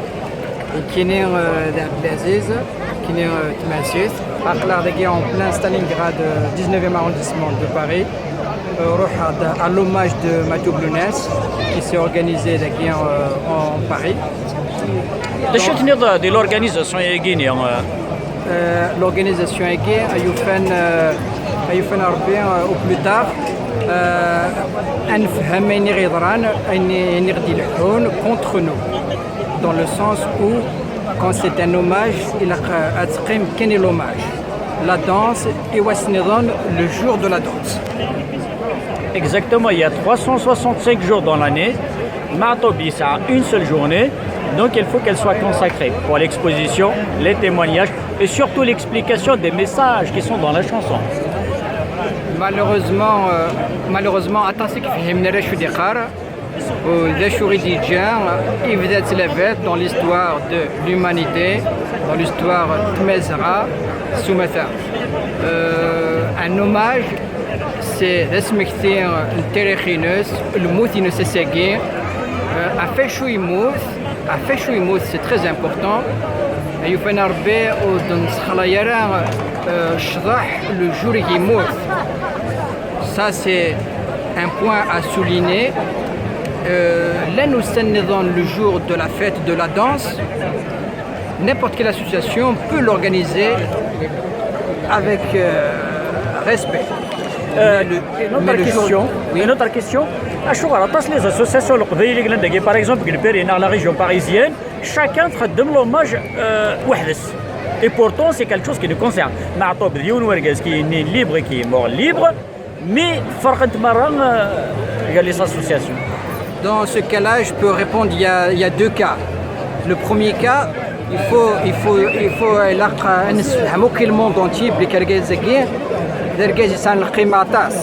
Nekkini, euh, d Ɛebdelaziz, nekkini, euh, d Tmasit. Aql-aɣ dagi en plein Stalingrad, euh, dix-neuvième arrondissement de Paris. Euh, ruḥeɣ-d à l'hommage de Matoub Lounès, qui s'est organisé dagi, euh, en Paris. D acu tenniḍ di l'organisation-agi-ni? Euh, l'organisation-agi, ay ufan, euh, ay ufan Rebbi, euh, au plus tard, euh, ad nefhem ayen i ɣ-yeḍran, ayen i, ayen i ɣ-d-ileḥḥun contre nous, dans le sens où, quand c'est un hommage, ilaq, euh, ad teqqim kan i l'hommage. La danse, i wass nniḍen, le jour de la danse. Exactement, il y a trois cent soixante-cinq jours dans l'année. Maɛtub yesɛa une seule journée, donc il faut qu'elle soit consacrée pour l'exposition, les témoignages et surtout l'explication des messages qui sont dans la chanson. Malheureusement, euh, malheureusement, aṭas i ifhimen ara acu d-iqqar, u d acu i d-yeǧǧa, yebda-tt la fête dans l'histoire de l'humanité, dans l'histoire n Tmazɣa s umata. Euh, un hommage, c'est d asmekti n tarix-ines, lmut-ines ass-agi, euh, ɣef acu yemmut, ɣef acu yemmut, c'est très important. Yufan Rebbi ur d-nessexlay ara, euh, ccḍeḥ le jour i yemmut. Ça, c'est un point à souligner. Euh, llan ussan nniḍen, le jour de la fête de la danse, n'importe quelle association peut l'organiser avec, euh, respect. Euh, une autre question. Une autre question. Acuɣer aṭas les associations leqbayel i yellan dagi, par exemple, deg Lpiri neɣ la région parisienne, chacun txeddem l'hommage, euh, weḥd-s. Et pourtant, c'est quelque chose qui nous concerne. Maɛṭub d yiwen wergaz ki yennin libre, ki yemmut libre, mais ferqent merra, euh, gar les associations. Dans ce cas-là, je peux répondre, il y a, il y a deux cas. Le premier cas, il faut, il faut, il faut, euh, ilaq, euh, ad nessefhem akk i le monde entier belli argaz-agi d argaz yesɛan lqima aṭas.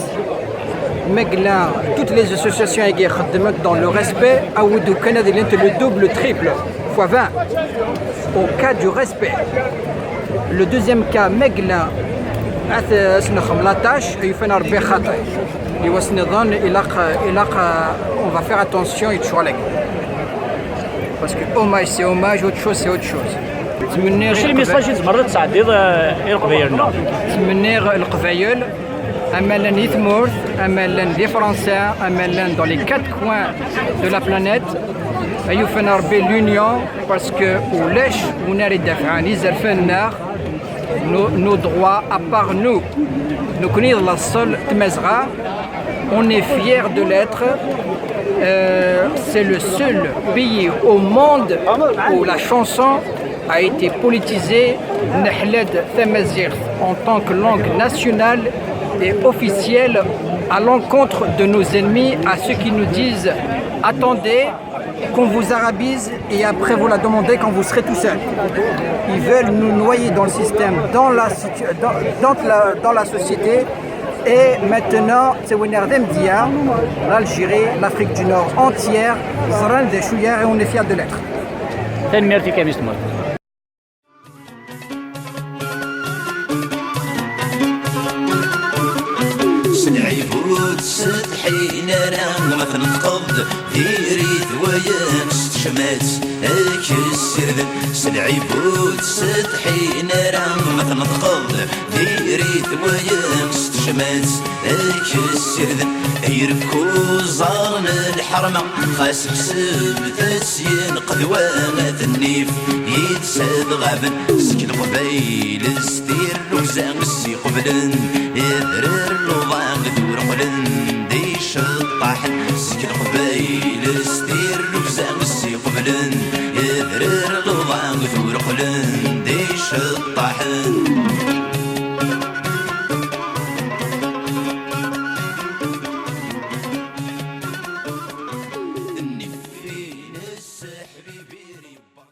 Ma yella toutes les associations-agi xeddment dans le respect, awi-d kan ad ilint le double, triple, fois vingt. Au cas du respect. Le deuxième cas, ma yella ad as-nexdem la tâche, yufan Rebbi xaṭi. I wass nniḍen, ilaq, ilaq, euh, on va faire attention i lecɣal-agi. Parce que hommage, c'est hommage, autre chose, c'est autre chose. Ttmenniɣ Acu le message i tzemreḍ ad tesɛeddiḍ, euh, i Leqbayel-nneɣ? Ttmenniɣ Leqbayel, ama llan di tmurt, ama llan di Fransa, ama llan dans les quatre coins de la planète, yufan Rebbi l'union, parce que ulac win ara idafɛen izerfan-nneɣ, nos, nos droits à part nous. Nekkni d laṣel Tmazɣa, on est fiers de l'être. Euh, c'est le seul pays au monde où la chanson a été politisée. Neḥla-d tamaziɣt en tant que langue nationale et officielle à l'encontre de nos ennemis, à ceux qui nous disent : attendez qu'on vous arabise et après vous la demandez quand vous serez tout seul. Ils veulent nous noyer dans le système, dans la situ-, dans, dans la, dans la société. Et maintenant, c'est Winner Demdia, l'Algérie, l'Afrique du Nord entière, ẓran d acu i aɣ-, et on est fiers de l'être. Tanemmirt-ik a Miss Tmurt. S lɛib ur ttsetḥin ara ma tneṭqeḍ diri-t wayen s tecmat. Ak ssirden s lɛib ur ttsetḥin ara ma tneṭqeḍ diri-t wayen s tecmat. Ak ssirden ay rekkuẓar n lḥerma, xas ḥseb-t syin qedwa ad ten-nif yid-s ad ɣaben. Seg leqbayel s tirrugza s-iqublen, idrer luḍa d urqlen d iceṭṭaḥen. Seg leqbayel s tirrugza s-iqublen, idrer luḍa d urqlen